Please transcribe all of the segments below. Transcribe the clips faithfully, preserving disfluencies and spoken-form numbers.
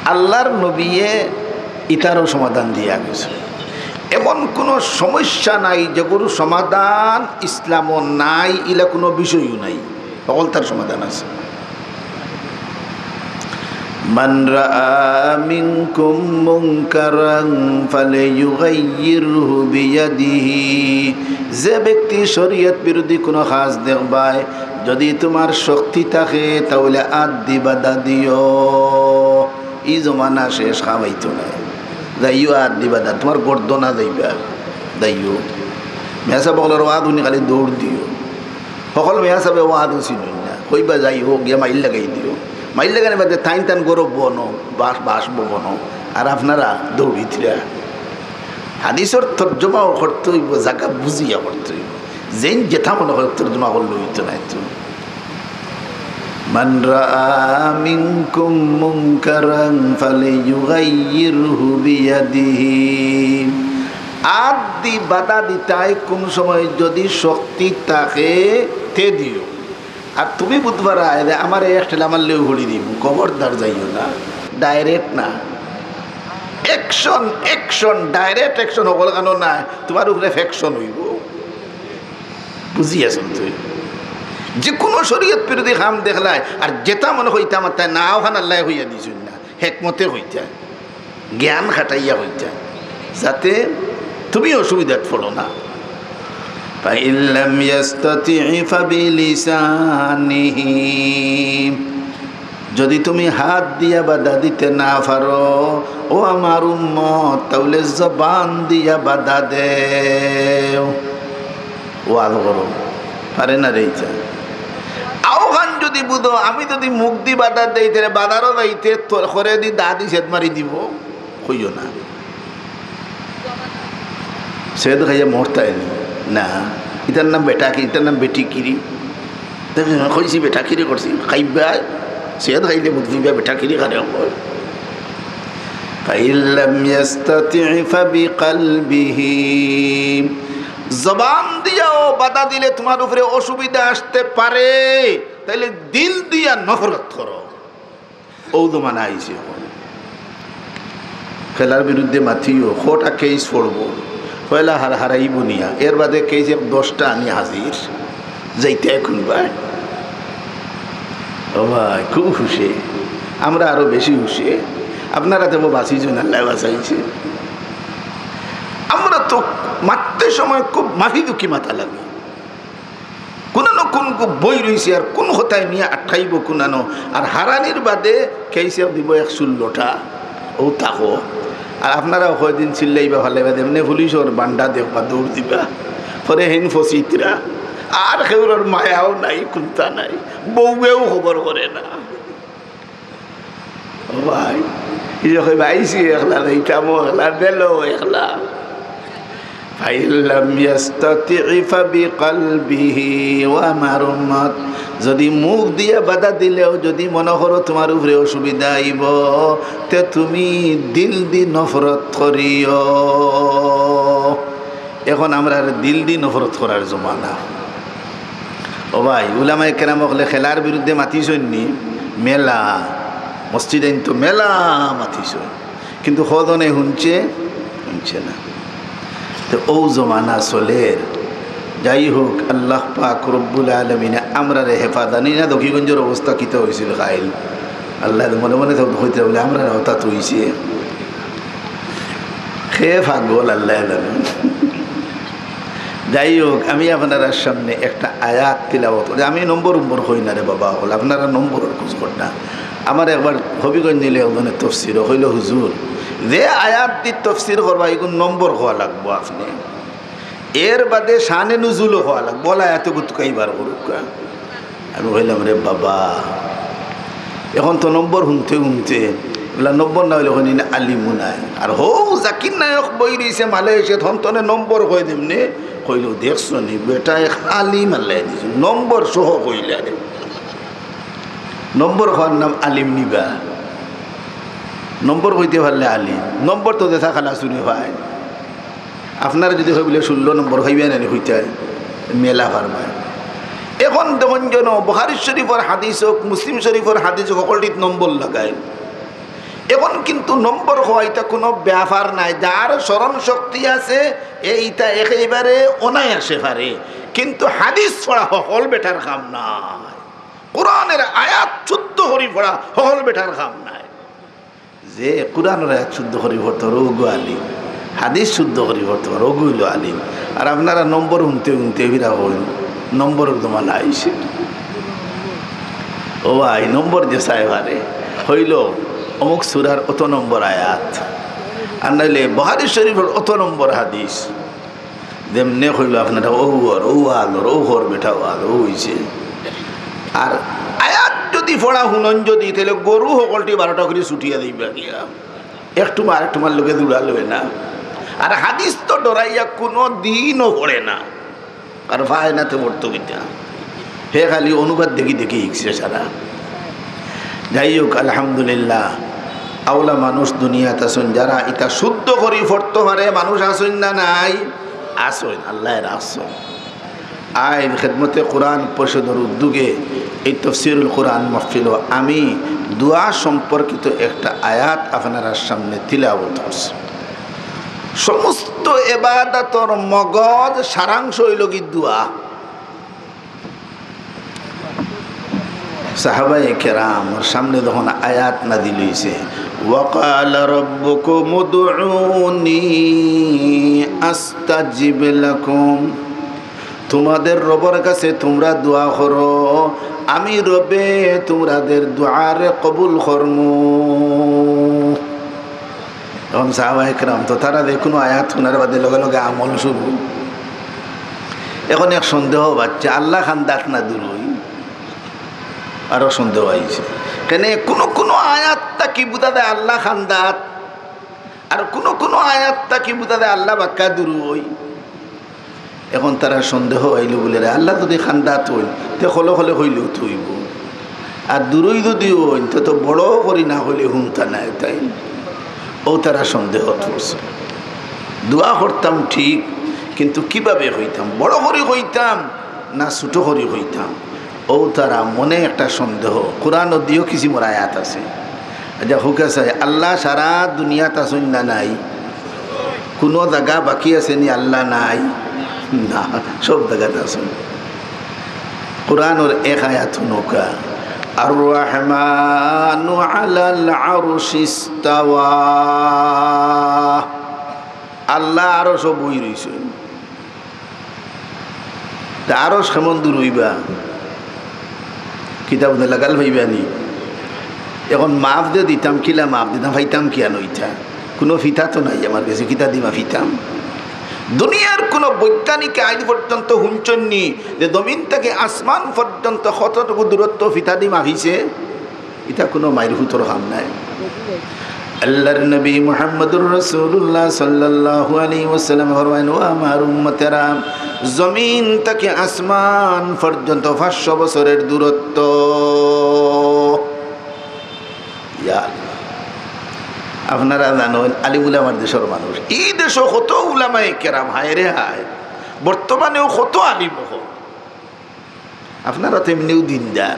আল্লাহর নবীয়ে ইতারও সমাধান দিয়া গেছে। এমন কোনো সমস্যা নাই যেগুর সমাধান ইসলামও নাই, ইলা কোনো বিষয়ও নাই, হকলতার সমাধান আছে। من رأى منكم منكرا فليغيره بيده। যে ব্যক্তি শরীয়ত বিরোধী কোনো কাজ দেখবায়, যদি তোমার শক্তি থাকে, তাহলে আত দি বাধা দিও। ই জমানা শেষ, খাওয়াইতো না। যাইও আত দি বাধা, তোমার গর্দনা যাইবা। যাইও। মেসাব অকলর ওয়াজ হুনি খালি দৌড় দিও। হকল মেসাবে ওয়াজ হুনছইন না। কইবা যাইও, গিয়া মাইল লাগাই দিও। মাইল লাগানি বাদে তাইন তান গরব বনো, বাস, বাস বনো। আর আপনারা দৌড়িতরা। হাদিসর তর্জমাও করতে অইবো, জাগা বুঝিয়া করতে অইবো। যেইন যেতা মনে করে তর্জমা করলে অইতো নায় তো। من رأى منكم منكرا فليغيره بيده। আত দি বাধা দিতায় কোন সময় যদি শক্তি থাকে, তে দিও। আর তুমি বুঝবার আয় যে আমারে এক ঠেলা মারলেও ঘুরি দিব, খবরদার যাইও না, direct না। Action, action, direct action হকল কানো নায়, তোমার উপরে faction অইবো। বুঝিয়াছইন তুই? যে কোনো শরীয়ত বিরোধী কাম দেখলায়, আর যেতা মনে কইতা মাত্তায় না, অখান আল্লায় কইয়া দিছইন না, হেকমতে কইতা, জ্ঞান খাটাইয়া কইতা, যাতে তুমি অসুবিধাত পড়ো না। فإن لم يستطع فبلسانه। যদি তুমি হাত দিয়া বাধা দিতে না পারো, ও আমার উম্মত, তাহলে জবান দিয়া বাধা দেও। ওয়াজ করো, পারে না রে ইচ্ছা। আওখান যদি বুঝো, আমি যদি মুখ দি বাধা দেই, তাহলে বাজারও যাইতে তোর করে দি দাদি সেদ মারি দিব, কইও না। সেদ খাইয়া মরতায় নি। না, ইটার নাম বেটাকি, ইটার নাম বেটিকিরি। দেখো, কইছি বেটাকিরি করছি, খাইবা, সেদ খাইলে বুঝিবা বেটাকিরি কারে কয়। فإن لم يستطع فبقلبه। জবান দিয়াও বাধা দিলে তোমার উপরে অসুবিধা আসতে পারে, তাইলে দিল দিয়া নফরত করো। ও জমানা আইছে এখন। খেলার বিরুদ্ধে মাতিও, কটা case পড়বো, পয়লা হার হারাইবো নিয়া, এর বাদে case এক দশটা আনি হাজির, যাইতে এখন ভাই। ও ভাই, খুব হুশে, আমরা আরো বেশি হুশে। আপনারা তো বাঁচিছইন, আল্লায় বাঁচাইছে। আমরা তো মাততে সময় খুব মাফি দুঃখী মাতা লাগে। কুনানো কুন কু-, বই রইছে আর কুন কথায় নিয়া আটকাইবো কুনানো। আর হারানির বাদে কেইসে দিব এক ষোলোটা, ও থাকো। আর আপনারা কয়দিন চিল্লাইবা ফালাইবা, যেমনে পুলিশর বান্ডা দেখবা দৌড় দিবা, পরে হেন ফসিতরা, আর কেউরর মায়াও নাই, কুন্তা নাই, বউয়েও খবর করে না। ও ভাই, এই যে কইবা, "আইছি একলা, যাইতামও একলা, বেলও একলা।" فإن لم يستطع فبقلبه। ও আমার উম্মত, যদি মুখ দিয়া বাধা দিলেও যদি মনে করো তোমার উপরে অসুবিধা আইব, তে তুমি দিল দি নফরত করিও। এখন আমরার দিল দি নফরত করার জমানা। ও ভাই, উলামায়ে কেরাম অকলে খেলার বিরুদ্ধে মাতিছইন নি? মেলা, মসজিদে তো মেলা মাতিছইন, কিন্তু কজনে হুনছে? হুনছে না। তো ও জমানা চলের। যাই হোক, আল্লাহ পাক রব্বুল আলামিনে আমরারে হেফাজত, জানি না দক্ষিণগঞ্জর অবস্থা কিতা হইছিল কাইল। আল্লাহ মনে মনে তো কইতে বলে, "আমরার হঠাৎ হইছে।" হে পাগল, আল্লাহ জানে। যাই হোক, আমি আপনারার সামনে একটা আয়াত তিলাওয়াত করি। আমি নম্বর উম্বর কই না রে বাবা, হল আপনারা নম্বরর খোঁজ কর না। আমার একবার হবিগঞ্জ নিলে ওখানে তফসির হইল, "হুজুর, যে আয়াত দি তফসির করবা, এগুন নম্বর কওয়া লাগবো আপনে। এর বাদে শানে নুজুলও কওয়া লাগবো, বলা এত গুতুকাইবার করুকা।" আমি কইলাম, "রে বাবা, এখন তো নম্বর হুনতে হুনতে, বলে নম্বর না হইলে কইনি না আলিমও নাই।" আর হৌ জাকির নায়ক বই রইছে মালয়েশিয়াত, হন্তনে নম্বর কই দেমনে, কইল, "দেখছো নি বেটা, এক আলিম আল্লাহ দিছে, নম্বর সহ কইলা রে।" নম্বর কওয়ার নাম আলিম নিবা, নম্বর কইতে পারলে আলিম, নম্বর তো দেখা খালা চুরি হয়। আপনারা যদি কই বলে ষোলো নম্বর হইবে না নি, হইতে হয়, মেলা পারবায়। এখন দেখুন যেন বুখারী শরীফর হাদিস হোক, মুসলিম শরীফর হাদিস হোক, হকলটিত নম্বর লাগায়। এখন কিন্তু নম্বর কওয়া ইতা কুনু ব্যাপার নায়। যার স্মরণ শক্তি আছে, এ ইতা একেবারে অনায়াসে পারে। কিন্তু হাদিস পড়া হকল বেটার কাম নায়। কোরআনের আয়াত শুদ্ধ করি পড়া হকল বেটার কাম নায়। যে কোরআনের আয়াত শুদ্ধ করি পড়তো পারে, অগু আলিম। হাদিস শুদ্ধ করি পড়তো পারে, অগু অইলো আলিম। আর আপনারা নম্বর হুনতে হুনতে ফিরা কইন, নম্বরর জমানা আইছে। ও ভাই, নম্বর যে চায় পারে, কইলো অমুক সূরার অত নম্বর আয়াত, আর নাইলে বুখারী শরীফর অত নম্বর হাদিস। যেমনে কইলো আপনারা, অউ অর, অউ আলোর, অউ অর বেটা, অউ আলোর, অউ অইছে। আর আয়াত যুদি পড়া হুনইন যুদি, তাইলে গরু হকলটি বারোটা করি ছুটিয়া যাইবা গিয়া। একটু মার, একটু মার লগে জুড়া লয় না। আর হাদিস তো ডরাইয়া কুনু দিনও পড়ে না। আর পায় না তে পড়তো কিতা? হে খালি অনুবাদ দেখি দেখি শিখছে সারা। যাই হোক, আলহামদুলিল্লাহ, আওলা মানুষ দুনিয়াত আছইন, যারা ইতা শুদ্ধ করি পড়তো পারে মানুষ আছইন না নাই? আছইন, আল্লায় রাখছইন। আইজ খেদমতে কোরআন পরিষদর উদ্যোগে এই তফসিরুল কোরআন মাহফিলো আমি দোয়া সম্পর্কিত একটা আয়াত আপনারার সামনে তিলাওয়াত করছি। সমস্ত ইবাদতর মগজ সারাংশ অইলো গি দোয়া। সাহাবায়ে কেরামর সামনে যখন আয়াত নাজিল অইছে, "ওয়াকালা রাব্বুকুম উদউনি আস্তাজিব লাকুম", তোমাদের রবর কাছে তোমরা দোয়া করো, আমি রবে তোমাদের দোয়ারে কবুল করমু। এখন সাহাবায়ে কেরাম তো তারা যে কুনু আয়াত হুনার বাদে লগে লগে আমল শুরু। এখন এক সন্দেহ বাজছে, আল্লাহ খান্দাত না দূরই, আরো সন্দেহ আইছে। কেনে কুনু কুনু আয়াত থাকি বুঝা যায় আল্লাহ খান্দাত, আর কুনু কুনু আয়াত থাকি বুঝা যায় আল্লাহ বাক্কা দূরই। এখন তারার সন্দেহ আইলো বুলে, রে, আল্লাহ যুদি খান্দাত অইন, তে খলো খলো কইলেও তো অইবো। আর দূরই যুদি অইন, তে তো বড় করি না কইলে হুনতা নায় তাইন। অউ তারা সন্দেহত পড়ছে। দোয়া করতাম ঠিক, কিন্তু কিভাবে কইতাম? বড় করি কইতাম না ছোট করি কইতাম? অউ তারা মনে একটা সন্দেহ। কোরআনো দুইও কিসিমর আয়াত আছে। আচ্ছা, হুকা চাই, আল্লাহ সারা দুনিয়াত আছইন না নাই? কুনু জাগা বাকি আছে নি আল্লাহ নাই? না, সব জাগাত আছইন। কোরআনর এক আয়াত হুনউক্কা, "আর রহমানু আলাল আরশিস্তাওয়া।" আল্লাহ আরশো বই রইছইন। তে আরশ কেমন দূর অইবা? কিতাব লাগাল পাইবা নি? এখন মাফ দে দিতাম, কিলা মাফ দিতাম, পাইতাম কিয়ানো ইতা? কুনু ফিতা তো নাই আমার গেছে, কিতা দি মাফিতাম? দুনিয়ার কুনু বৈজ্ঞানিকে আইজ পর্যন্ত হুনছইন নি যে জমিন থাকি আসমান পর্যন্ত কতটুকু দূরত্ব ফিতা দি মাফিছে? ইতা কুনু মাইর ফুতর কাম নায়। আল্লাহর নবী মুহাম্মদুর রাসূলুল্লাহ সাল্লাল্লাহু আলাইহি ওয়াসাল্লাম ফরমাইন, "ও আমার উম্মতেরা, জমিন থাকি আসমান পর্যন্ত পাঁচশো বছরের দূরত্ব।" ইয়া আল্লাহ। আপনারা জানইন, আলিম উলামার দেশর মানুষ। ই দেশো কত উলামায়ে কেরাম, হায় রে হায়। বর্তমানেও কত আলিম অকল। আপনারা তো এমনেও দিনদার,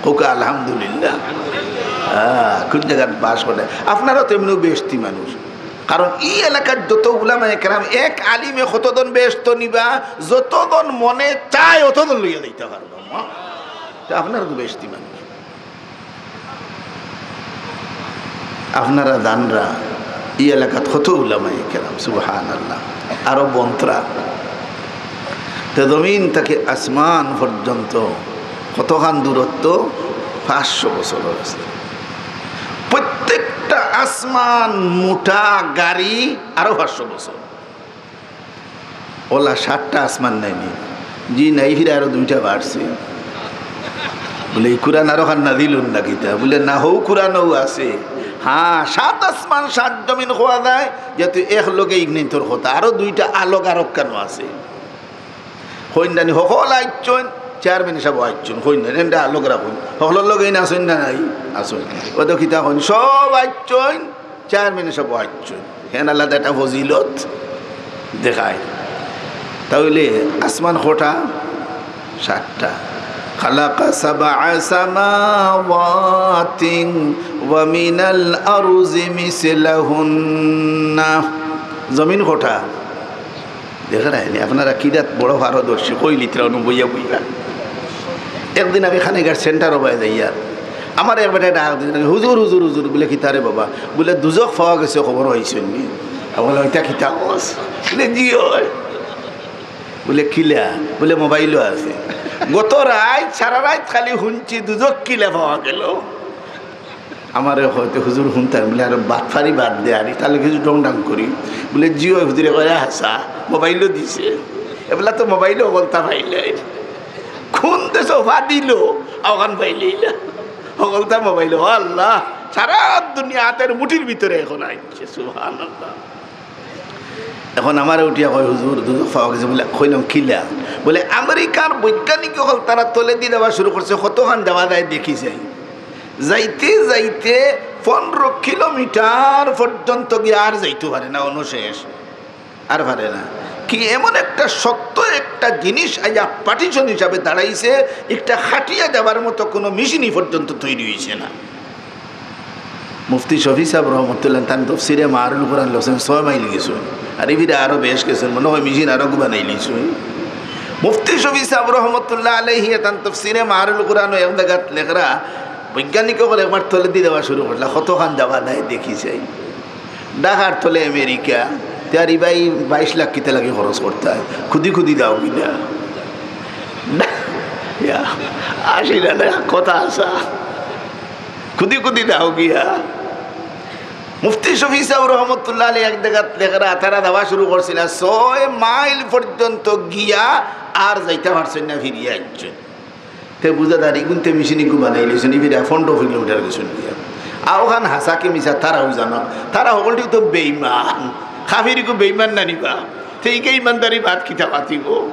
কউক্কা আলহামদুলিল্লাহ। আহ, কুন জাগাত বাস করে? আপনারা তো এমনেও বেহেশতি মানুষ। কারণ ই এলাকার যত উলামায়ে কেরাম, এক আলিমে কতজন বেহেশতো নিবা, যতজন মনে চায় অতজন লইয়া যাইতা পারবা। তে আপনারা তো বেহেশতি মানুষ। আপনারা জানরা, ই এলাকাত কত উলামায়ে কেরাম, সুবহানাল্লাহ, আরো বনতরা। তে জমিন থাকি আসমান পর্যন্ত কতখান দূরত্ব? পাঁচশো বছরর রাস্তা। প্রত্যেকটা আসমান মুটা গাড়ি আরো পাঁচশো বছর। অলা সাতটা আসমান নায় নি? জি নাই, ফিরে আরো দুইটা বাড়ছে। বুলে, "ই কুরআন আরো খান নাজিল অইন না কিতা?" বুলে, "না, হউ কুরআনও আছে।" হ্যাঁ, সাত আসমান সাত জমিন কওয়া যায়, যেহেতু এক লগে ইগনাইন্তর কথা, আরো দুইটা আলগ আরক খানো আছে। কইন না নি, হকল আইচ্ছইন, চেয়ারম্যান সাব আইচ্ছইন, কইন না নি, এনটা আলগ রাখইন। হকলর লগে ইন আছইন না নাই? আছইন। অউ তো কিতা কইন, সব আইচ্ছইন, চেয়ারম্যান সাব আইচ্ছইন। হেন আলাদা একটা ফজিলত দেখায়। তাইলে আসমান কটা? সাতটা। خلق سبع سماوات ومن الأرض مثلهن। জমিন কটা? দেখরায়নি, আপনারা কিরাত বড় পারদর্শী, কইলিতরা অনু বইয়া বইয়া। একদিন আমি খানিকার সেন্টার ওবায় যাইয়া, আমার এক বেটায় ডাক দিছে, "হুজুর, হুজুর, হুজুর।" বলে, "কিতা রে বাবা?" বলে, "দুজখ পাওয়া গেছে, খবর পাইছইন নি?" আমি বলে, "ওইটা কিতা কস?" বলে, "জি অয়।" বলে, "কিলা?" বলে, "মোবাইলও আছে।" গত রাইত, সারা রাইত খালি হুনছি দুজখ কিলা পাওয়া গেল। আমারে কইতে, "হুজুর, হুনতাম।" বলে, "আরে বাটফারি বাদ দে, আর তাইলে কিছু ঢং ঢং করি।" বলে, "জি অয় হুজুরে কইরা হাছা, মোবাইলও দিছে।" এবলা তো মোবাইলও হকলতা পাইলে। কোন দেশো ফাদিল, অখান পাইলে ইলা। হকলতা মোবাইল, ও আল্লাহ, সারা দুনিয়া আতের মুঠির ভিতরে এখন আইছে। সুবহানাল্লাহ। এখন আমারে উঠিয়া কয়, "হুজুর, দুজখ পাওয়া গেছে।" বলে, কইলাম, "কিলা?" বলে, "আমেরিকার বৈজ্ঞানিক অকল তারা তলেদি যাওয়া শুরু করছে, কতখান যাওয়া যায় দেখি যাই।" যাইতে যাইতে পনেরো কিলোমিটার পর্যন্ত গিয়া আর যাইতো পারে না, অনুশেষ আর পারে না। কি এমন একটা শক্ত একটা জিনিস আইয়া পার্টিশন হিসাবে দাঁড়াইছে, একটা খাটিয়া যাবার মতো কোনো মেশিনই পর্যন্ত তৈরি হইছে না। মুফতি শফি সাহেব রহমতুল্লাহ তান তফসিরে মারুল কোরআন লেখছইন ছয় মাইল গেছইন, আর ইফিরে আরো বেশ গেছইন, মনে হয় মেশিন আরো বানাইলিছইন। মুফতি শফি সাহেব রহমতুল্লাহ আলাইহি তান তফসিরে মারুল কোরআন এক জাগাত লেখরা, বৈজ্ঞানিক অকল একবার তলেদি যাওয়া শুরু করলা, কতখান যাওয়া যায় দেখি যাই। ঢাকার তলে আমেরিকা, তে আর ইবায় বাইশ লাখ কিতা লাগি খরচ করতা, খুদি খুদি যাওগি না। ইয়া, আসি না, না, কথা আসা। খুদি খুদি যাওগিয়া। মুফতি শফি সাহেব রহমতুল্লাহ আলাইহি এক জাগাত লেখরা, তারা যাওয়া শুরু করছিলা, ছয় মাইল পর্যন্ত গিয়া আর যাইতা পারছইন না, ফিরিয়া আইছইন। তে বুঝা যার, ইগুনতে মেশিন ইগু বানাইলিছইন, ইফিরে পনেরো কিলোমিটার গেছইন গিয়া। আর অখান হাছা কি মিছা তারাও জানো, তারা হকলটিও তো বেইমান, কাফির ইগু বেইমান না নি বা, তে ইগু ইমানদারি বাদ কিতা পাতিব?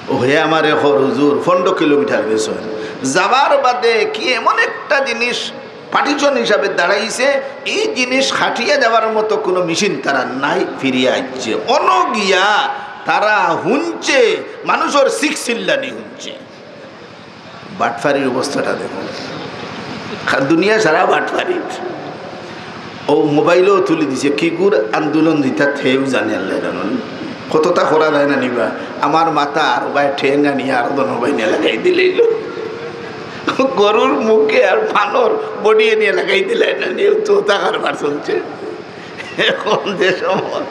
ও হে আমারে কর হুজুর, পনেরো কিলোমিটার গেছইন, যাবার বাদে কি এমন একটা জিনিস পার্টিশন হিসাবে দাঁড়াইছে, এই জিনিস খাটিয়া যাবার মতো কোনো মেশিন তারা নাই, ফিরিয়া আইছে। অনো গিয়া তারা হুনছে, মানুষর চিক চিল্লানি হুনছে। বাটফারির অবস্থাটা দেখো, খা-, দুনিয়া সারা বাটফারির। ও মোবাইলও তুলি দিছে, কিগুর আন্দোলন দিতা তেউ জানে, আল্লাহ জানইন। কতটা করা যায় না নি বা, আমার মাথা আর ভাই ঠেঙ্গা নিয়া আরো দন ভাই নিয়া লাগাই দিলাইল। গরুর মুখে আর ফানর বডি নিয়া লাগাই দিলাই না নি, তো তা কারবার চলছে। এখন যে সময়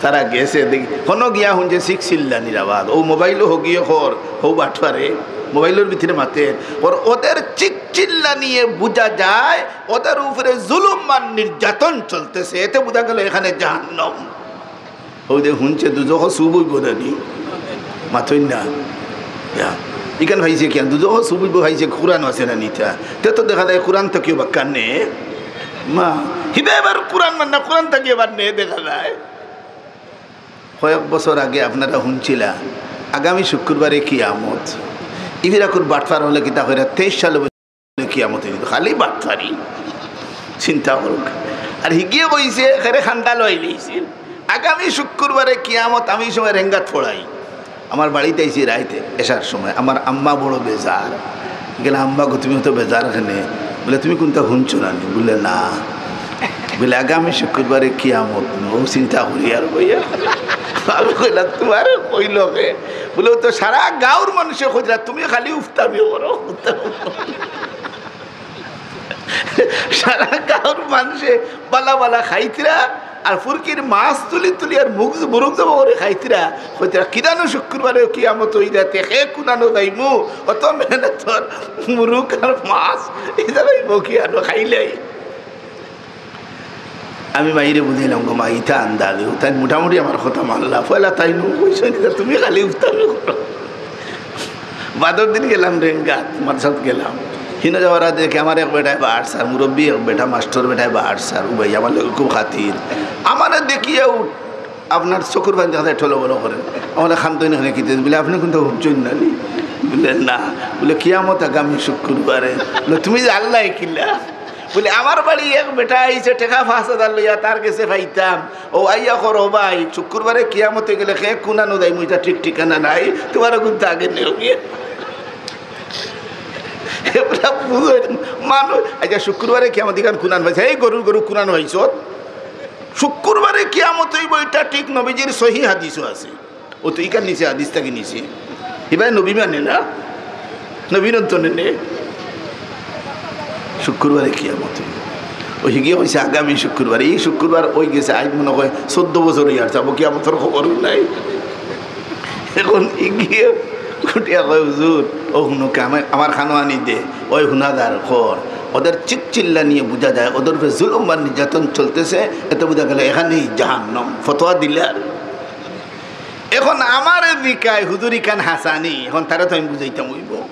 তারা গেছে, দেখি, হনো গিয়া হুনছে চিক চিল্লানির আওয়াজ। ও মোবাইলও হগিয়ে কর, হউ বাটফারে, মোবাইলর ভিতরে মাতে। ওর, ওদের চিক চিল্লানিয়ে বুঝা যায়, ওদের উপরে জুলুম আর নির্যাতন চলতেছে। এতে বুঝা গেল এখানে জাহান্নাম। ওই যে হুনছে দুজখ সুবই বোঝানি, মাতইন না। ইয়া, ইখান পাইছে কিয়া? দুজখ সুবই বো পাইছে, কোরআন আছে না নি তা? তে তো দেখা যায় কোরআন থাকিও বাক্কা নে। মা, হিদা এবার কোরআন মান্না, কোরআন থাকিও বাদ নে দেখা যায়। কয়েক বছর আগে আপনারা হুনছিলা, আগামী শুক্রবারে কিয়ামত। ইফিরাকুর বাটফার অকলে কিতা কইরা, তেইশ সালে বলে কিয়ামত অইতো, খালি বাটফারি। চিন্তা করুক। আর হিগিয়ে কইছে, খেরে খান্দা লইলিছিল। আগামী শুক্রবারে কিয়ামত, আমি এই সময় রেঙ্গাত পড়াই। আমার বাড়িত আইছি রাইতে, এশার সময়। আমার আম্মা বড় বেজার। গেলে, "আম্মা গো, তুমি অত বেজার কেনে?" বলে, "তুমি কুনতা হুনছো না নি?" বলে, "না।" বলে, "আগামী শুক্রবারে কিয়ামত।" ও চিন্তা করি আর কইয়া। আমি কইলাম, "তুমারে কইলো কে?" বলে, "ও তো সারা গাঁওর মানষে কইরা, তুমি খালি উফতামি করো।" সারা গাঁওর মানষে বালা বালা খাইতরা, আর ফুরকির মাছ তুলি তুলি আর মুগ, মুরুগ জব করে খাইতরা। কইতরা, "কিদানো শুক্রবারে কিয়ামত অই যাতে, হে কুনানো যাইমু, অত মেহনতর মুরুগ আর মাছ, ইতা যাইমু কিয়ানো খাইলাই।" আমি মাইরে বুঝাইলাম, "গো মা, ইতা আন্দাজে।" তাইন মোটামুটি আমার কথা মানলা। পয়লা তাইন কইছইন, "ইতা তুমি খালি উফতামি করো।" বাদর দিন গেলাম রেঙ্গাত, মাদ্রাসাত গেলাম। হিনো যাওয়ার আগে দেখি আমার এক বেটায় বাড় স্যার, মুরব্বি এক বেটা, মাস্টর বেটায় বাড় স্যার, ও ভাই আমার লগে খুব খাতির। আমারে দেখিয়া উঠ-, আপনার চকুর পানি দেখা যায়, ঠলো বলো করে। আমার খান তো এখানে কিতে, বলে, "আপনি কুনতা হুনছইন না নি?" বলে, "না।" বলে, "কিয়ামত আগামী শুক্রবারে।" বলে, "তুমি জানলায় কিলা?" বুলে, "আমার বাড়ি এক বেটা আইছে, টেকা পাঁচ হাজার লইয়া, তার গেছে পাইতাম।" ও আইয়া কর, "ও ভাই, শুক্রবারে কিয়ামত অইগেলে কে কুনানো যাইমু, ইটা ঠিক ঠিকানা নাই, তুমার অগুন তো আগে নেও গিয়া।" এগুলা বুঝইন, মানুষ, আচ্ছা, শুক্রবারে কিয়ামত ইখান কুনান পাইছে, এই গরুর গরু কুনান পাইছত? শুক্রবারে কিয়ামত অইবো, ইটা ঠিক নবীজির সহি হাদিসও আছে। ও তো ইখান নিছে, হাদিস থাকি নিছে। ইবায় নবী মানে না, নবীর অন্তরে নে। শুক্রবারে কিয়ামত অইবো। ও হিগিয়ে কইছে, "আগামী শুক্রবার।" এই শুক্রবার অইগেছে, আইজ মনে কয় চৌদ্দ বছর অইয়ার, যাবো কিয়ামতর খবরও নাই। এখন হিগিয়ে উঠিয়া কয়, "হুজুর, ও হুনো কে, আমার, আমার খানো আনি দে।" ওই হুনা যার খর, ওদের চিক চিল্লানিয়ে বুঝা যায়, ওদের উপরে জুলুম আর নির্যাতন চলতেছে, এতে বুঝা গেল এখানেই জাহান্নাম। ফতোয়া দিলে আর এখন আমারে জিকায়, "হুজুর, ইখান হাসানি?" এখন তারে তো আমি বুঝাইতাম অইবো।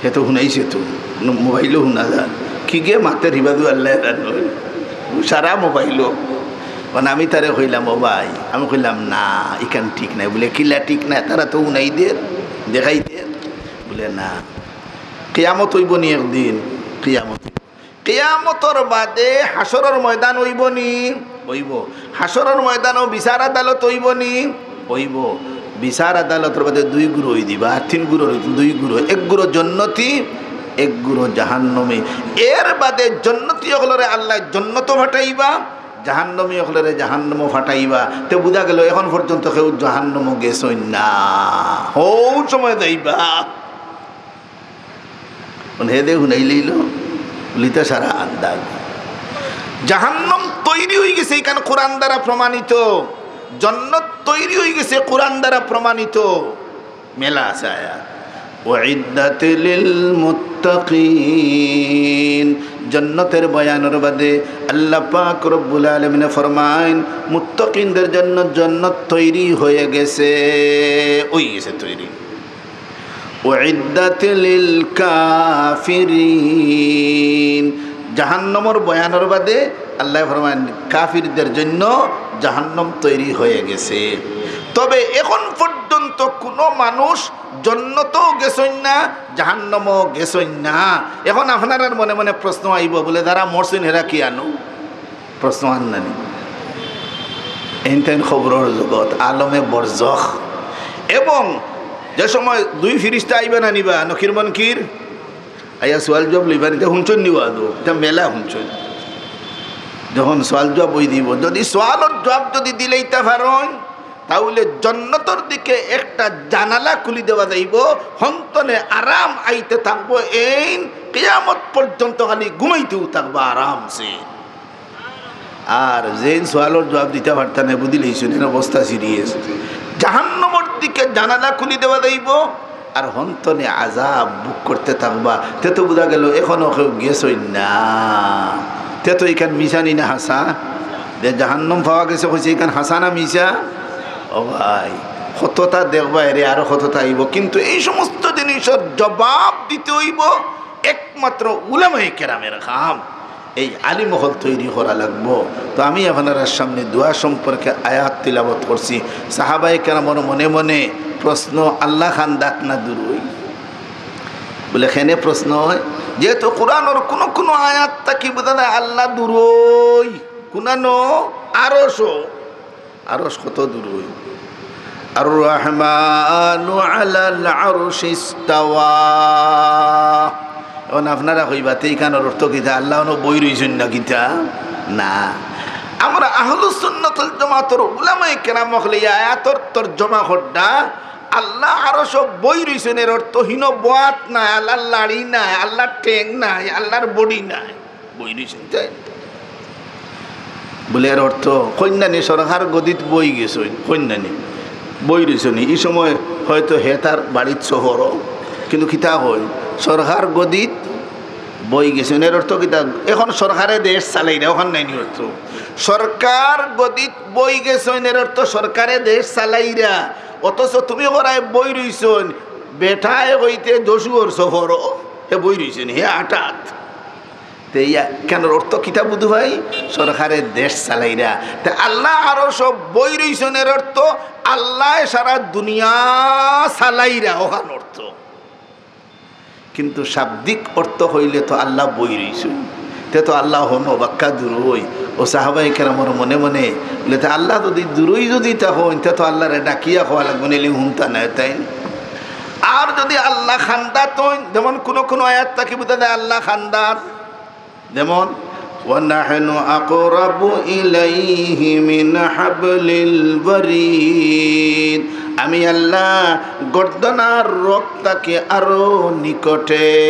হে তো হুনাইছে তো, ন-, মোবাইলও হুনা যার। কি গে মাতের হিবাদু আল্লাহ জানো। সারা মোবাইলও। মানে আমি তারে কইলাম, "ও ভাই," আমি কইলাম, "না, ইখান ঠিক নাই।" বুলে, "কিলা ঠিক নাই?" তারা তো হুনাই দের, দেখাই দের। বুলে, "না।" কিয়ামত অইবো নি একদিন? কিয়ামত। কিয়ামতর বাদে হাশরর ময়দান অইবো নি? অইবো। হাশরর ময়দানও বিচার আদালত অইবো নি? অইবো। বিচার আদালতর বাদে দুই গুরু অই দিবা, আর তিন গুরু অই, দুই গুরু, এক গুরু জন্নতি, এক গুরু জাহান্নমি। এর বাদে জন্নতি অকলরে আল্লায় জন্নতো ফাটাইবা, জাহান্নমি অকলরে জাহান্নমো ফাটাইবা। তে বুঝা গেল এখন পর্যন্ত কেউ জাহান্নমো গেছইন না, হউ সময় যাইবা। মানে হে দে হুনাইলিলো, লিতা সারা আন্দাজ। জাহান্নাম তৈরি অই গেছে, ইখান কোরআন দ্বারা প্রমাণিত। জন্নত তৈরি অই গেছে, কোরআন দ্বারা প্রমাণিত। মেলা আছে আয়াত। "উইদ্দাত লিল মুত্তাকিন।" জন্নতের বয়ানর বাদে আল্লাহ পাক রব্বুল আলামিনে ফরমাইন, "মুত্তাকিনদের জন্য জন্নত তৈরি হয়ে গেছে।" অই গেছে তৈরি। "উইদ্দাত লিল কাফিরিন।" জাহান্নামর বয়ানর বাদে আল্লাহ ফরমাইন, "কাফিরদের জন্য জাহান্নাম তৈরি হয়ে গেছে।" তবে এখন পর্যন্ত কোনো মানুষ জন্নতও গেছইন না, জাহান্নামও গেছইন না। এখন আপনারার মনে মনে প্রশ্ন আইবো, বুলে, "যারা মরছইন, হেরা কিয়ানো?" প্রশ্ন আন নানি? এনতেন খবরর জগৎ, আলমে বরজখ। এবং যে সময় দুই ফিরিস্তা আইবা না নিবা, নকির মনকির, আইয়া সওয়াল জবাব লইবা, নিতে হুনছইন নি ওয়াজো, ইটা মেলা হুনছইন। যখন সওয়াল জবাব অই দিবো, যদি সওয়ালর জবাব যদি দিলাইতা পারইন, তাহলে জন্নতর দিকে একটা জানালা খুলি দেওয়া যাইবো, হন্তনে আরাম আইতে থাকবো, এইন কিয়ামত পর্যন্ত খালি ঘুমাইতেউ থাকবা আরামসে। আর যেইন সওয়ালর জবাব দিতা পারতা নায়, বুঝিলাইছইন, এন অবস্থা সিরিয়াস। জাহান্নামর দিকে জানালা খুলি দেওয়া যাইবো, আর হন্তনে আজাব ভোগ করতে থাকবা। তে তো বুঝা গেল এখনো কেউ গেছইন না। তে তো ইখান মিছা নি না হাছা? যে জাহান্নাম পাওয়া গেছে কইছে, ইখান হাছা না মিছা? ও ভাই, কততা দেখবা এরে, আরো কততা আইবো, কিন্তু এই সমস্ত জিনিসর জবাব দিতে অইবো একমাত্র উলামায়ে কেরামের কাম। এই আলিম অকল তৈরি করা লাগবো। তো আমি আপনারার সামনে দোয়া সম্পর্কে আয়াত তিলাওয়াত করছি। সাহাবায়ে কেরামর মনে মনে প্রশ্ন, "আল্লাহ খান দাত না দূরই?" বুলে, "কেনে প্রশ্ন অয়?" যেহেতু কোরআনর কোনো কোনো আয়াত থাকি বুঝা যায় আল্লাহ দূরই, কুনানো আরশো। আরশ কত দূরই? আর রহমানু আলাল আরশিস্তাওয়া। এখন আপনারা কইবা, "তে ইখানর অর্থ কিতা? আল্লাহ অনো বই রইছইন না কিতা?" না। আমরা আহলুস সুন্নাত ওয়াল জামাতর উলামায়ে কেরাম অকলে ই আয়াতর তর্জমা কররা, আল্লাহ আরশো বই রইছইন, এর অর্থ হিনো বওয়াত নাই, আল্লাহর লাড়ি নাই, আল্লাহর ঠেং নাই, আল্লাহর বডি নাই। বই রইছইন, তাই? বুলে, এর অর্থ, কইন্নানি সরকার গদিত বই গেছইন, কইন্নানি বই রইছইন। ই সময় হয়তো হে তার বাড়িত সফরো, কিন্তু কিতা কই, সরকার গদিত বই গেছইন। এর অর্থ কিতা? এখন সরকারে দেশ চালাইরা, অখান নায়নি অর্থ? সরকার গদিত বই গেছইন, এর অর্থ সরকারে দেশ চালাইরা। অথচ তুমি করায় বই রইছইন, বেটায় কইতে যশোর সফরো, হে বই রইছইন, হে আটাত। তে ইয়া, ইখানর অর্থ কিতা বুঝো ভাই? সরকারে দেশ চালাইরা। তে আল্লাহ আরশো বই রইছইন, এর অর্থ আল্লায় সারা দুনিয়া চালাইরা, অখান অর্থ। কিন্তু শাব্দিক অর্থ অইলে তো আল্লাহ বই রইছইন, তে তো আল্লাহ হনো বাক্কা দূরই। ও সাহাবায়ে কেরামর মনে মনে বলে, তে আল্লাহ যদি দূরই যদি তা হইন, তে তো আল্লাহরে ডাকিয়া কওয়া লাগবো, নাইলে হুনতা নায় তাইন। আর যদি আল্লাহ খান্দাত হইন, যেমন কোনো কোনো আয়াত থাকি বুঝা যায় আল্লাহ খান্দাত, যেমন, "ওয়ানাহনু আকরাবু ইলাইহি মিন হাবলিল ওয়ারিদ।" আমি আল্লাহ গর্দনার রগ থাকি আরো নিকটে।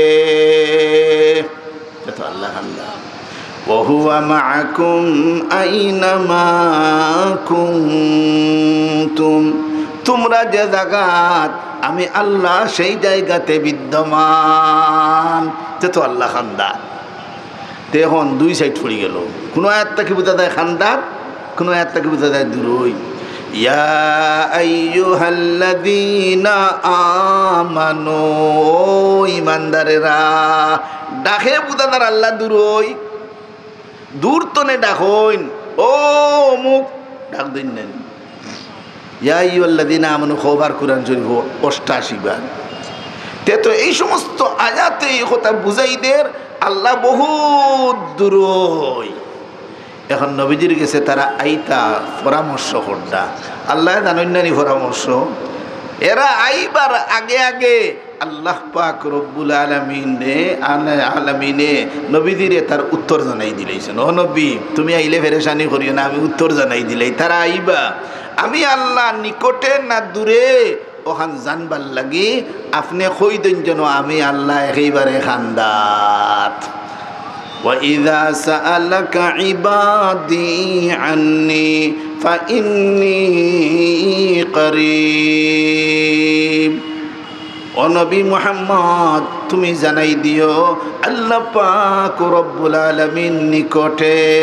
তে তো আল্লাহ খান্দাত। "ওয়া হুয়া মাআকুম আইনামা কুনতুম।" তুমরা যে জাগাত, আমি আল্লাহ সেই জায়গাতে বিদ্যমান। তে তো আল্লাহ খান্দাত। তে এখন দুই সাইড পড়ি গেল। কোনো আয়াত থাকি বুঝা যায় খান্দাত, কোনো আয়াত থাকি বুঝা যায় দূরই। ইয়া আইয়ুহাল্লাযীনা আমানু, ও ইমানদারেরা, ডাকে বুঝা যার আল্লাহ দূরই, দূর তনে ডাকইন, ও অমুক, ডাক দিন নেন। ইয়া আইয়ুহাল্লাযীনা আমানু কয়বার কোরআন শরীফো? অষ্টাশি বার। তে তো এই সমস্ত আয়াতে এই কথা বুঝাই দের আল্লাহ বহুত দূরই। এখন নবীজির গেছে তারা আইতা পরামর্শ করতা। আল্লাহ জানইন না নি পরামর্শ? এরা আইবার আগে আগে আল্লাহ পাক রব্বুল আলামিনে, আলা-, আলামিনে নবীজিরে তার উত্তর জানাই দিলাইছইন। "ও নবী, তুমি আইলে পেরেশানি করিও না, আমি উত্তর জানাই দিলাই।" তারা আইবা, আমি আল্লাহ নিকটে না দূরে, অখান জানবার লাগি আপনে কই দেইন যেন আমি আল্লাহ একেবারে খান্দাত। "ওয়া ইযা সাআলাকা ইবাদি আন্নী ফাইন্নী করিব।" ও নবী মুহাম্মদ, তুমি জানাই দিও, আল্লাহ পাক রব্বুল আলামিন নিকটে।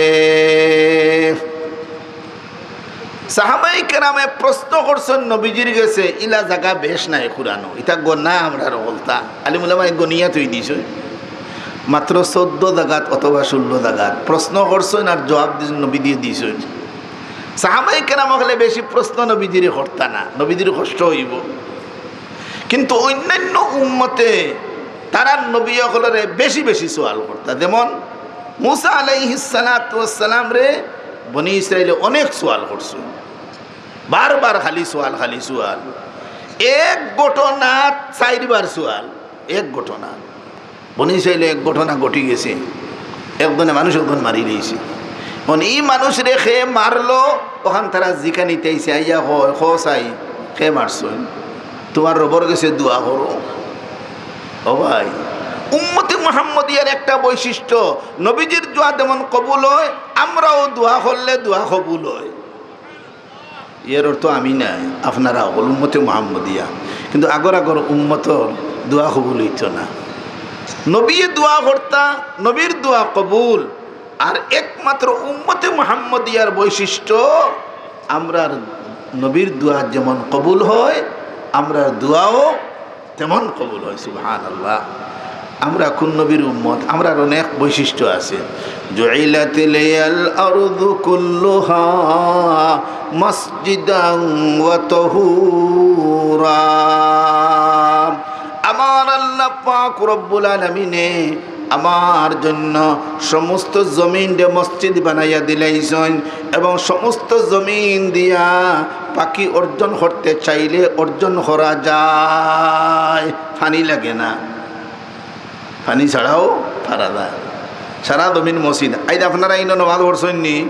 সাহাবায়ে কেরামে প্রশ্ন করছইন নবীজির গেছে, ইলা জাগা বেশ নাই কুরআনো, ইতা গনা আমরার অকলতা। আলিম উলামায়ে গনিয়া থই দিছইন, মাত্র চৌদ্দ জাগাত অথবা ষোল্ল জাগাত প্রশ্ন করছইন আর জবাব দিছইন, নবীজিয়ে দিছইন। সাহাবায়ে কেরাম অকলে বেশি প্রশ্ন নবীজিরে করতা না, নবীজির কষ্ট অইবো। কিন্তু অইন্যান্য উম্মতে তারার নবী অকলরে বেশি বেশি সওয়াল করতা। যেমন মুসা আলাইহিস সালাতু ওয়াস সালামরে বনি ইসরাইলে অনেক সওয়াল করছইন, বারবার খালি সওয়াল, খালি সওয়াল। এক ঘটনা চাইরবার সওয়াল, এক ঘটনা। বনি ইসরাইলে এক ঘটনা ঘটি গেছে, একজনে মানুষ একজন মারি দিছে। এখন ই মানুষরে কে মারলো, অখান তারা জিকানিত আইছে, আইয়া কয়, "কও চাই, কে মারছইন? তুমার রবর গেছে দোয়া করো।" ও ভাই, উম্মতে মুহাম্মদিয়ার একটা বৈশিষ্ট্য, নবীজির দোয়া যেমন কবুল হয়, আমরাও দোয়া করলে দোয়া কবুল হয়। এর অর্থ আমি নায়, আপনারা অকল উম্মতে মুহাম্মদিয়া। কিন্তু আগর আগর উম্মতর দোয়া কবুল অইতো না। নবীয়ে দোয়া করতা, নবীর দোয়া কবুল। আর একমাত্র উম্মতে মুহাম্মদিয়ার বৈশিষ্ট্য, আমরার নবীর দোয়া যেমন কবুল হয়, আমরার দোয়াও তেমন কবুল হয়। সুবহানাল্লাহ। আমরা কোন নবীর উম্মত? আমরার অনেক বৈশিষ্ট্য আছে। জুইলাত লিয়াল আরদু কুল্লুহা মাসজিদান ওয়া তাহুরা। আমার আল্লাহ পাক রব্বুল আলামিনে আমার জন্য সমস্ত জমিনরে মসজিদ বানাইয়া দিলাইছইন এবং সমস্ত জমিন দিয়া পাখি অর্জন করতে চাইলে অর্জন করা যায়, পানি লাগে না, পানি ছাড়াও পারা যায়। সারা জমিন মসজিদ। আইজ আপনারা ইনো নমাজ পড়ছইন নি?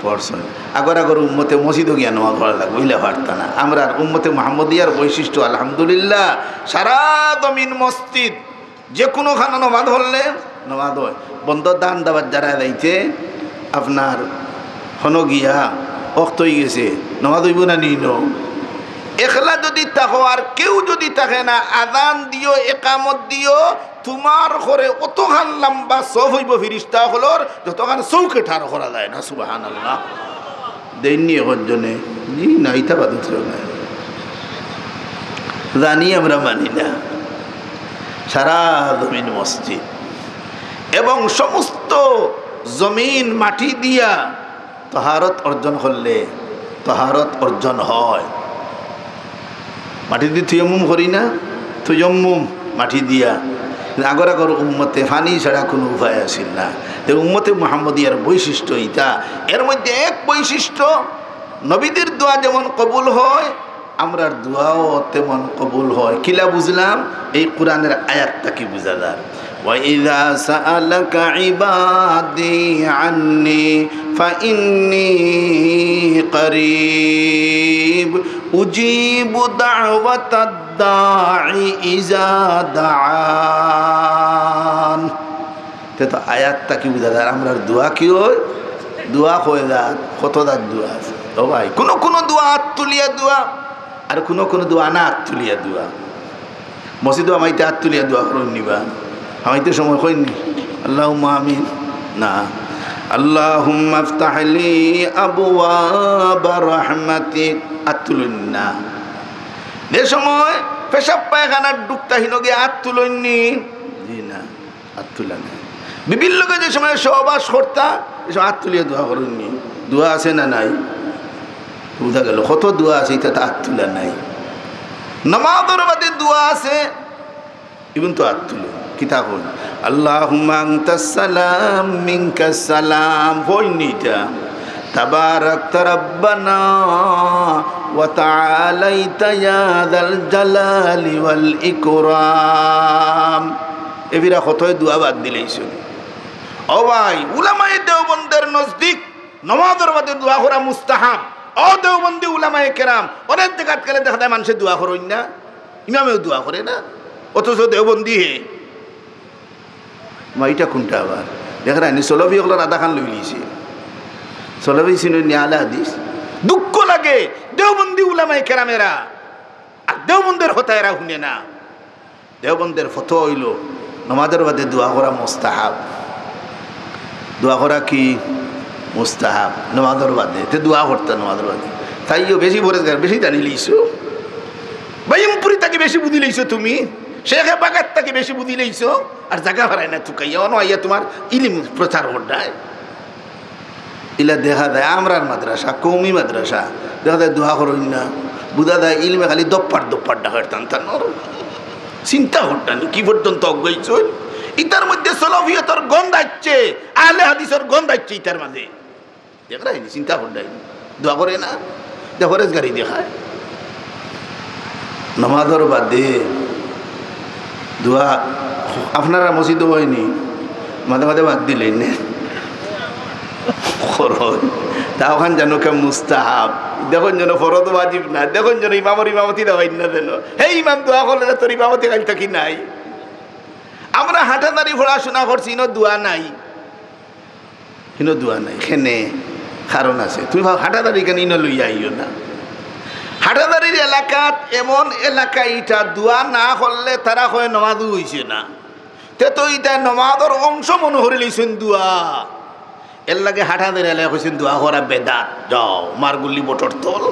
পড়ছইন। আগর আগর উম্মতে মসজিদো গিয়া নমাজ পড়া লাগবো, ইলা পারতা না। আমরার উম্মতে মুহাম্মদিয়ার বৈশিষ্ট্য, আলহামদুলিল্লাহ, সারা জমিন মসজিদ। যে কোনো খানো নমাজ পড়লে নমাজ হয়। বন্দর ধান দাবার যারা যাইতে আপনার হনো গিয়া অক্ত অই গেছে, নমাজ অইবো না নি ইনো? একলা যদি থাকো আর কেউ যদি থাকে না, আজান দিও, একামত দিও, তুমার ঘরে অতখান লম্বা সফ অইবো ফিরিস্তা অকলর, যতখান চউখে ঠার করা যায় না। সুবহানাল্লাহ। দেইন নি একজনে? জি না, ইতা বাদ দিও না। জানি আমরা মানি না। সারা জমিন মসজিদ এবং সমস্ত জমিন মাটি দিয়া তহারত অর্জন করলে তহারত অর্জন হয়। মাটি দি তুয়াম্মুম করি না? তুয়াম্মুম মাটি দিয়া। আগর আগর উম্মতে পানি ছাড়া কুনু উপায় আছিল না। তে উম্মতে মুহাম্মদিয়ার বৈশিষ্ট্য ইতা। এর মধ্যে এক বৈশিষ্ট্য, নবীদের দোয়া যেমন কবুল হয়, আমরার দোয়াও তেমন কবুল হয়। কিলা বুঝলাম? এই কোরআনের আয়াত থাকি বুঝা যায়। وإذا سألك عبادي عني فإني قريب أجيب دعوة الداع إذا دعان। তে তো আয়াত থাকি বুঝা যায়, আমরার দোয়া কি হয়? দোয়া হয়ে যায়, কত জাত দোয়া আছে। ও ভাই, কুনু কুনু দোয়া আত তুলিয়া দোয়া, আর কুনু কুনু দোয়া না আত তুলিয়া দোয়া। মসজিদো হামাইতে আত তুলিয়া দোয়া করইন নি বা? হামাইতে সময় কইন নি, "আল্লাহুম্মা আমিন"? না। "আল্লাহুম্মা ইফতাহ লি আবওয়াবা রাহমাতিক", আত তুলইন না। যে সময় পেশাব পায়খানার ঢুকতা হিনো গিয়া আত তুলইন নি? জি না, আত তুলা নাই। বিবির লগে যে সময় সহবাস করতা, এই সময় আত তুলিয়া দোয়া করইন নি? দোয়া আছে না নাই? বুঝা গেল, কত দোয়া আছে, ইতা তো আত তুলা নাই। নামাজর বাদে দোয়া আছে, ইগুন তো আত তুলো। কিতা কইন? "আল্লাহুম্মা আনতাস সালাম মিনকাস সালাম", কইন নি ইতা? "তাবারাকতা রাব্বানা ওয়া তাআলাইতা ইয়া যাল জালালি ওয়াল ইকরাম।" এবিরা কতই দোয়া বাদ দিলাইছইন। ও ভাই, উলামায়ে দেওবন্দের নজদিক নামাজর বাদে দোয়া করা মুস্তাহাব। ও দেওবন্দি উলামায়ে কেরাম, অনেক জাগাত গেলে দেখা যায় মানষে দোয়া করইন না, ইমামেও দোয়া করে না, অথচ দেওবন্দি হে। মা, ইটা কুনটা আবার? দেখরা নি, সলফি অকলর আধাখান লইলিছে। সলফি চিনইন নি, আহলে হাদিস। দুঃখ লাগে, দেওবন্দি উলামায়ে কেরামেরা আর দেওবন্দের কথা এরা হুনে না। দেওবন্দের ফতোয়া অইলো, নামাজর বাদে দোয়া করা মুস্তাহাব। দোয়া করা কি? মুস্তাহাব। নামাজর বাদে। তে দোয়া করতা নামাজর বাদে। তাইও বেশি পরেজগার, বেশি জানিলিছো। বাইমপুরি থাকি বেশি বুঝিলিছো তুমি। শেখে বাগাত থাকি বেশি বুঝিলিছো। আর জাগা হারায় না তুকাইয়া। অনো আইয়া তুমার ইলিম প্রচার কররায়। ইলা দেখা যায় আমরার মাদ্রাসা, কওমি মাদ্রাসা, দেখা যায় দোয়া করইন না, বুঝা যায় ইলমে খালি দপ্পার দপ্পার ডাকার টান টান। চিন্তা করতা নি, কি পর্যন্ত অগ্রসর অইছইন। ইতার মধ্যে সলফিয়তর গন্ধ আইছে, আহলে হাদিসর গন্ধ আইছে ইতার মাঝে। দেখরায় নি, চিন্তা কররায় নি, দোয়া করে না, দে পরেজগারি দেখায়। নামাজর বাদে দোয়া আপনারা মসজিদো অয়নি, মাঝে মাঝে বাদ দিলাইন নে। করইন। তা অখান যেন কে মুস্তাহাব। দেখইন যেন ফরজ ওয়াজিব না। দেখইন যেন ইমামর ইমামতি দেওয়াইন না যেন। হে ইমাম দোয়া করলে না, তোর ইমামতি কাইল থাকি নাই। আমরা হাটাদারি পড়াশোনা করছি, ইনো দোয়া নাই। ইনো দোয়া নাই। কেনে? কারণ আছে। তুমি ভাব হাটাদারি কেনে ইনো লইয়া আইও না। হাটাদারির এলাকাত এমন এলাকা ইটা, দোয়া না করলে তারা কয় নমাজও অইছে না। তে তো ইতা নমাজর অংশ মনো করিলিছইন দোয়া। এর লাগি হাটাদারি এলাকায় কইছইন দোয়া করা বেদাত। যাও, মারগুল্লি বটর তল।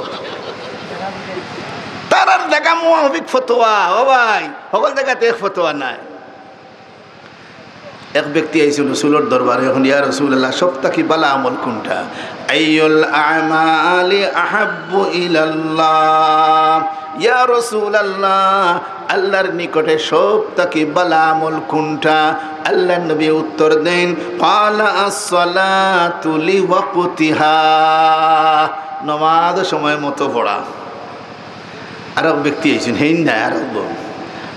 তারার জাগা মুআফিক ফতোয়া, ও ভাই, হকল জাগাত এক ফতোয়া নাই। এক ব্যক্তি আইছইন রসুলর দরবারে, অখন, "ইয়া রাসূলুল্লাহ, সব থাকি বালা আমল কুনটা?" "আইয়ুল আমালি আহাব্বু ইলাল্লাহ।" ইয়া রাসূলুল্লাহ, আল্লাহর নিকটে সব থাকি বালা আমল কুনটা? আল্লাহর নবী উত্তর দেইন, "ক্বালা আসসালাতু লিওয়াক্তিহা।" নমাজ সময় মতো পড়া। আরক ব্যক্তি আইছইন, হেইন নায়, আরক বউ।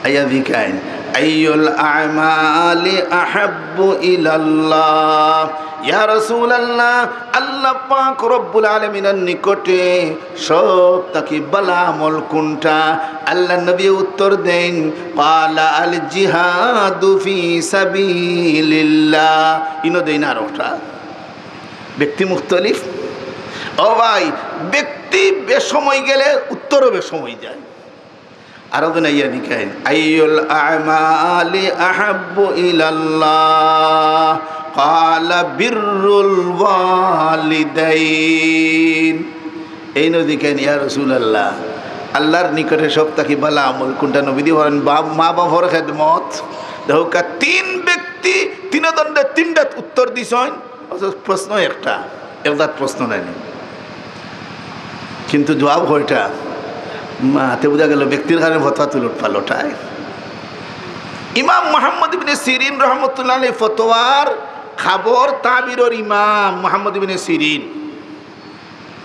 আইয়া জিকাইন, "আইয়ুল আমালি আহাব্বু ইলাল্লাহ?" ইয়া রাসূলুল্লাহ, আল্লাহ পাক রব্বুল আলামিনের নিকটে সব থাকি বালা আমল কুনটা? আল্লাহর নবী উত্তর দেইন, "ক্বালা আল জিহাদু ফি সাবিলিল্লাহ।" ইনো দেইন আরকটা। ব্যক্তি মুখতলিফ। ও ভাই, ব্যক্তি বেসময় গেলে উত্তরও বেসময় যায়। আরো জন আইয়া জিকাইন, "আইয়ুল আমালি আহাব্বু ইলাল্লাহ?" ক্বালা, "বিররুল ওয়ালিদাইন।" এইন জিকাইন, "ইয়া রাসূলুল্লাহ, আল্লাহর নিকটে সব থাকি বালা আমল কুনটা?" নবীজি বলেন, "বাপ, মা বাপর খেদমত।" দেখউক্কা, তিন ব্যক্তি, তিনজনরে তিনটাত উত্তর দিছইন। অথচ প্রশ্ন একটা, এক জাত প্রশ্ন নায়নি। কিন্তু জবাব কয়টা? মা, তে বুঝা গেল ব্যক্তির কারণে ফতোয়া তো উলট পালট অয়। ইমাম মুহাম্মদ ইবনে সিরিন রহমতুল্লাহ আলাইহি ফতোয়ার খাবর তাবিরর ইমাম মুহাম্মদ ইবনে সিরিন।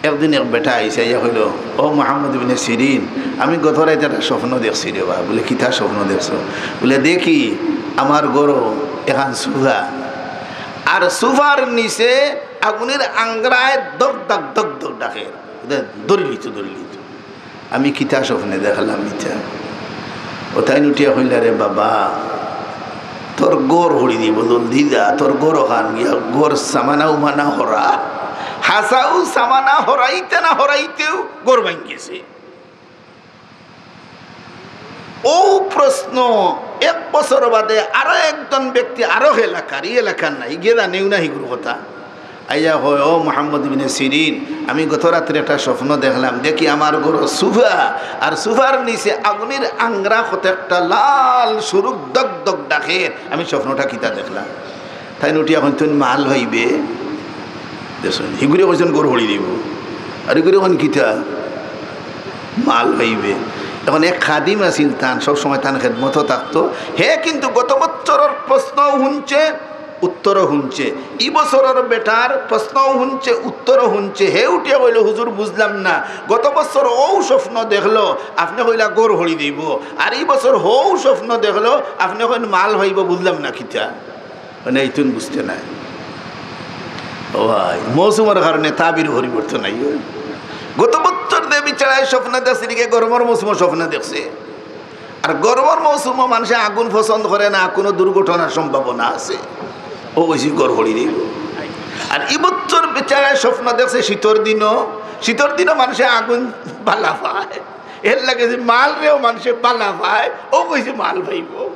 একদিন এক বেটা আইছে, আইয়া কইল, "ও মুহাম্মদ ইবনে সিরিন, আমি গত রাইত একটা স্বপ্ন দেখছি রে বা।" বলে, "কিতা স্বপ্ন দেখছো?" বলে, "দেখি আমার ঘরো এখান সুফা, আর সুফার নিচে আগুনের আংরায় দগ দগ দগ দগ ডাকে, ধরি লিত, ধরি লিত।" আমি কিতা স্বপ্নে দেখলাম ইতা? ও তাইন উঠিয়া কইলা, "রে বাবা, তোর ঘর হরি দিব, জলদি যা, তোর ঘর ওখান গিয়া ঘর সামানা উমানা হরা।" হাসাউ সামানা হরাইতে না হরাইতেউ ঘর ভাঙ্গি গেছে। ও প্রশ্ন এক বছর বাদে আরো একজন ব্যক্তি আরো এলাকার, এই এলাকার নাই, গিয়ে জানেও না হিগুর কথা। আইয়া কয়, "ও মুহাম্মদ ইবনে সিরিন, আমি গত রাত্রে একটা স্বপ্ন দেখলাম, দেখি আমার ঘরো সুফা, আর সুফার নিচে আগুনের আংরা কত একটা লাল সুরুক দগ দগ ডাকের, আমি স্বপ্নটা কিতা দেখলাম?" তাইন উঠিয়া কইন, "তুই মাল হইবে।" দেখছইন, হিগুরে কইছইন ঘর হরি দিব, আর হিগুরে কইন কিতা? মাল হইবে। এখন এক খাদিম আছিল, তান সব সময় তান খেদমতো থাকতো। হে কিন্তু গত বছরর প্রশ্নও হুনছে, উত্তরও হুনছে। ই বছরর বেটার প্রশ্নও হুনছে, উত্তরও হুনছে। হে উঠিয়া কইল, "হুজুর, বুঝলাম না, গত বছর অউ স্বপ্ন দেখলো, আপনে কইলা ঘর হরি দিব, আর ই বছর হউ স্বপ্ন দেখলো, আপনে কইন মাল হইব, বুঝলাম না কিতা?" মানে, ইতুন বুঝতে নাই। ও ভাই, মৌসুমর কারণে তাবির পরিবর্তন নাই। গত বছর যে বেচারায় স্বপ্ন দেখছে, এদিকে গরমর মৌসুমও স্বপ্ন দেখছে। আর গরমর মৌসুমও মানুষে আগুন পছন্দ করে না, কোনো দুর্ঘটনার সম্ভাবনা আছে। ও কইছি ঘর হরি দিব। আর ই বছর বেচারায় স্বপ্ন দেখছে শীতর দিনও, শীতর দিনও মানুষে আগুন বালা পায়। এর লাগে যে মাল রেও মানুষে বালা পায়, ও কইছে মাল পাইব।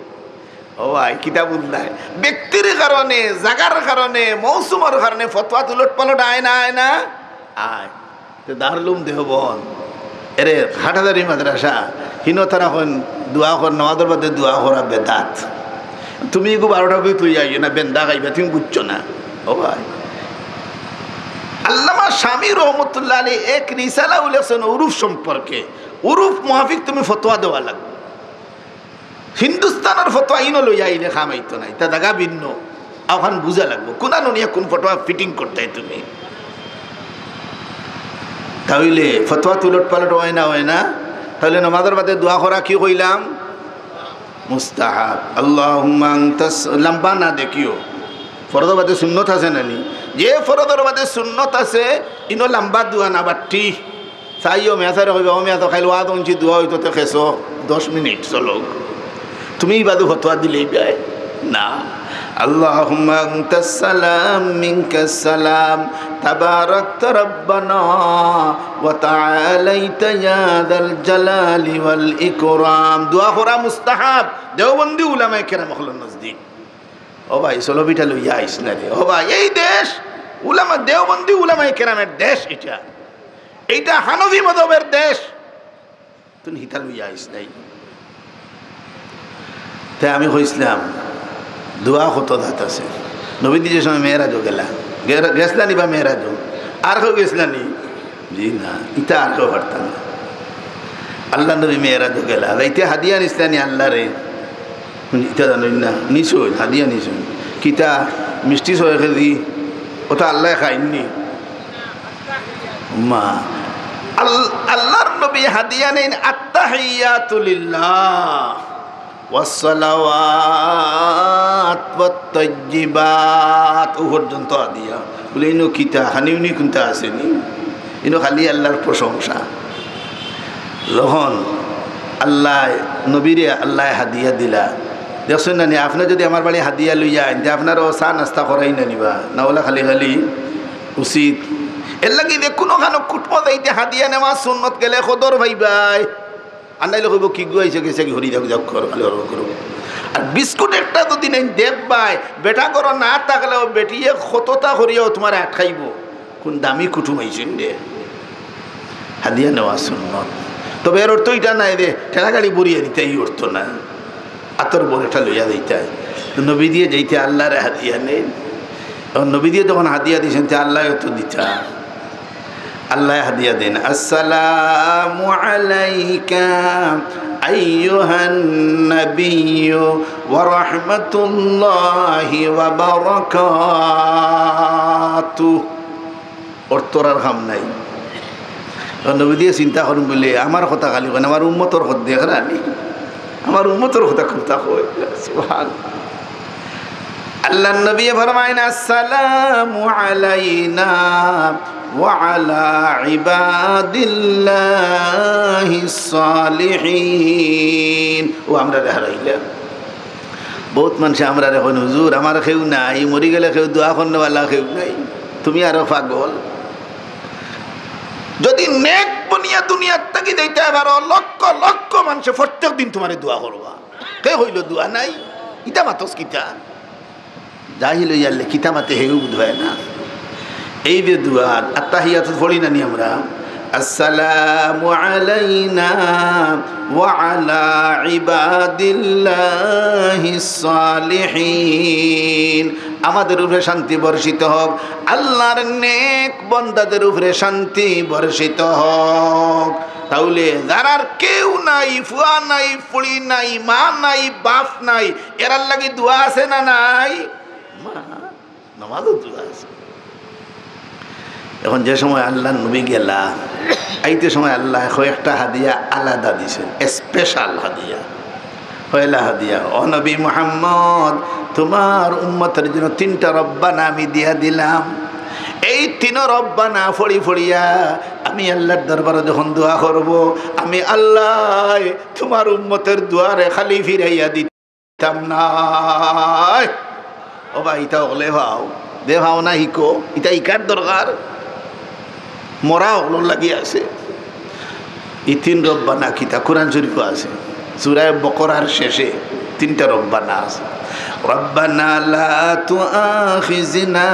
ও ভাই, কিতা বুঝলাই? ব্যক্তির কারণে, জাগার কারণে, মৌসুমর কারণে ফতোয়াত উলট পালট আয় না, আয় না? আয়। তে দারুল উলুম দেওবন্দ, এরে হাটহাজারী মাদ্রাসা, হিনো তারা কইন দোয়া কর, নামাজর বাদে দোয়া করা বেদাত। তুমি ইগু বারোটা বই তুই আইও না, বেন্দা খাইবা, তুমি বুঝছো না। ও ভাই, আল্লামা শামী রহমতুল্লাহ আলাইহি এক রিসালা উল্লেখ করছেন উরুফ সম্পর্কে। উরুফ মাফিক তুমি ফতোয়া দেওয়া লাগবে। হিন্দুস্তানর ফতোয়া ইনো লইয়া আইলে কাম অইতো নায়, ইতা জাগা ভিন্ন। অখান বুঝা লাগবো, কুনানো নিয়া কুন ফতোয়া ফিটিং করতায় তুমি। তাইলে ফতোয়া তো উলট পালট অয় না, অয় না? তাইলে নমাজর বাদে দোয়া করা কি কইলাম? মুস্তাহাব। আল্লাহুম্মা আনতাস-, লম্বা না দেখিও, ফরজর বাদে সুন্নত আছে না নি? যে ফরজর বাদে সুন্নত আছে, ইনো লম্বা দোয়া না বাট্টি। চাইও মেসারে কইবা, "ও মেসা, খাইল ওয়াজ হুনছি, দোয়া অইতো তে খেছো, দশ মিনিট চলো।" তুমি ইবাদু ফতোয়া দিলেই বায় না। আল্লাহুম্মা আনতাস সালাম মিনকাস সালাম, তাবারাকতা রাব্বানা ওয়া তাআলাইতা ইয়া যাল জালালি ওয়াল ইকরাম। দোয়া করা মুস্তাহাব, দেওবন্দি উলামায়ে কেরাম অকলর নজদিক। ও ভাই, চলো বিটা লইয়া আইস না রে। ও ভাই, এই দেশ, উলামা, দেওবন্দি উলামায়ে কেরামের দেশ ইটা। এইটা হানফি মজহবের দেশ। তুই হিতা লইয়া আইস নাই। তাই আমি কইছিলাম, দোয়া কত জাত আছে। নবীজি যে সময় মেরাজও গেলা, গের-, গেছলা নি বা মেরাজও? আর কেউ গেছলা নি? জি না, ইতা আর কেউ পারতা না। আল্লার নবী মেরাজও গেলা, যাইতে হাদিয়া নিছলা নি আল্লারে? ইতা জানইন না, নিছইন, হাদিয়া নিছইন। কিতা? মিষ্টি ছয় কেজি, ওটা আল্লায় খাইননি। মা, আল-, আল্লার নবী হাদিয়া নেইন, আত্তাহিয়াতু লিল্লাহ, ওয়াসসালাওয়াত ওয়াত্তাইয়্যিবাত, ও পর্যন্ত হাদিয়া। বলে, ইনো কিতা? খানি উনি কুনতা আছে নি? ইনো খালি আল্লার প্রশংসা। যখন আল্লায়, নবীরে আল্লায় হাদিয়া দিলা, দেখছইন না নি, আপনে যদি আমার বাড়ি হাদিয়া লইয়া আইন, তে আপনারও চা নাস্তা করাই না নিবা, না ওলা খালি খালি উচিত। এর লাগি যে কুনোখানো কুটুমো যাইতে হাদিয়া নেওয়া সুন্নত, গেলে কদর পাইবায়। আর নাইলে কইবো, "কিগু আইছে গেছে কি, হরি যাক যাক কর, খালি হরবর করো।" আর বিস্কুট একটা যদি নেইন দেখবায়, বেটা ঘরো না থাকলেও বেটিয়ে কততা করিয়াও তুমারে আটকাইবো। কুন দামি কুটুম আইছইন রে? হাদিয়া নেওয়া সুন্নত। তবে এর অর্থ ইটা নায় যে ঠেলা গাড়ি ভরিয়া দিতা, ই অর্থ নায়। আতর বড় একটা লইয়া যাইতা। তো নবীজিয়ে যাইতে আল্লারে হাদিয়া নেইন। এখন নবীজিয়ে যখন হাদিয়া দিছইন, তে আল্লায়ও তো দিতা। আল্লায় হাদিয়া দেইন, "আসসালামু আলাইকা أيها النبي ورحمة الله وبركاته। অর্থর আর কাম নাই। অখন নবীজিয়ে চিন্তা করইন বুলে, আমার কথা খালি কইন, আমার উম্মতর কথা দেখরা নি, আমার উম্মতর কথা কুনতা কইন। সুবহান। আল্লাহর নবীয়ে ফরমাইন, السلام علينا وعلى عباد الله الصالحين। ও আমরারে হারাইলা। বউত মানষে আমরারে কইন, হুজুর, আমার কেউ নাই, মরি গেলে কেউ দোয়া করনেওয়ালা কেউ নাই, তুমি আরো পাগল। যুদি নেক বনিয়া দুনিয়ার থাকি যাইতায় পারো, লক্ষ লক্ষ মানষে প্রত্যেক দিন তুমারে দোয়া করবা। কে কইলো দোয়া নাই? ইতা মাতস কিতা? জাহিল অইয়ারলে কিতা মাতে হেউ বুঝবায় না। এই যে দোয়া, আত্তাহিয়াতুত পড়ি না নি আমরা, السلام علينا وعلى عباد الله الصالحين। আমাদের উপরে শান্তি বর্ষিত হোক, আল্লাহর নেক বন্দাদের উপরে শান্তি বর্ষিত হোক। তাইলে যারার কেউ নাই, ফুয়া নাই, ফুড়ি নাই, মা নাই, বাপ নাই, এরার লাগি দোয়া আছে না নাই? মা, নামাজও দোয়া আছে। এখন যে সময় আল্লাহর নবী গেলা, আইতে সময় আল্লায় কয়েকটা হাদিয়া আলাদা দিছইন, special হাদিয়া। পয়লা হাদিয়া, ও নবী মুহাম্মদ, তুমার উম্মতর জন্য তিনটা রব্বানা আমি দিয়া দিলাম। এই তিনো রব্বানা পড়ি পড়িয়া আমি আল্লাহর দরবারো যখন দোয়া করবো, আমি আল্লায় তুমার উম্মতর দুয়ারে খালি ফিরাইয়া দিতাম নায়। ও ভাই, ইতা অকলে পাও, যে পাও না হিকো, ইতা হিকার দরকার। মরা অকলর লাগি আছে। ই তিন রব্বানা কিতা? কোরআন শরীফো আছে। সূরা বকরার শেষে তিনটা রব্বানা আছে। ربنا لا تؤاخذنا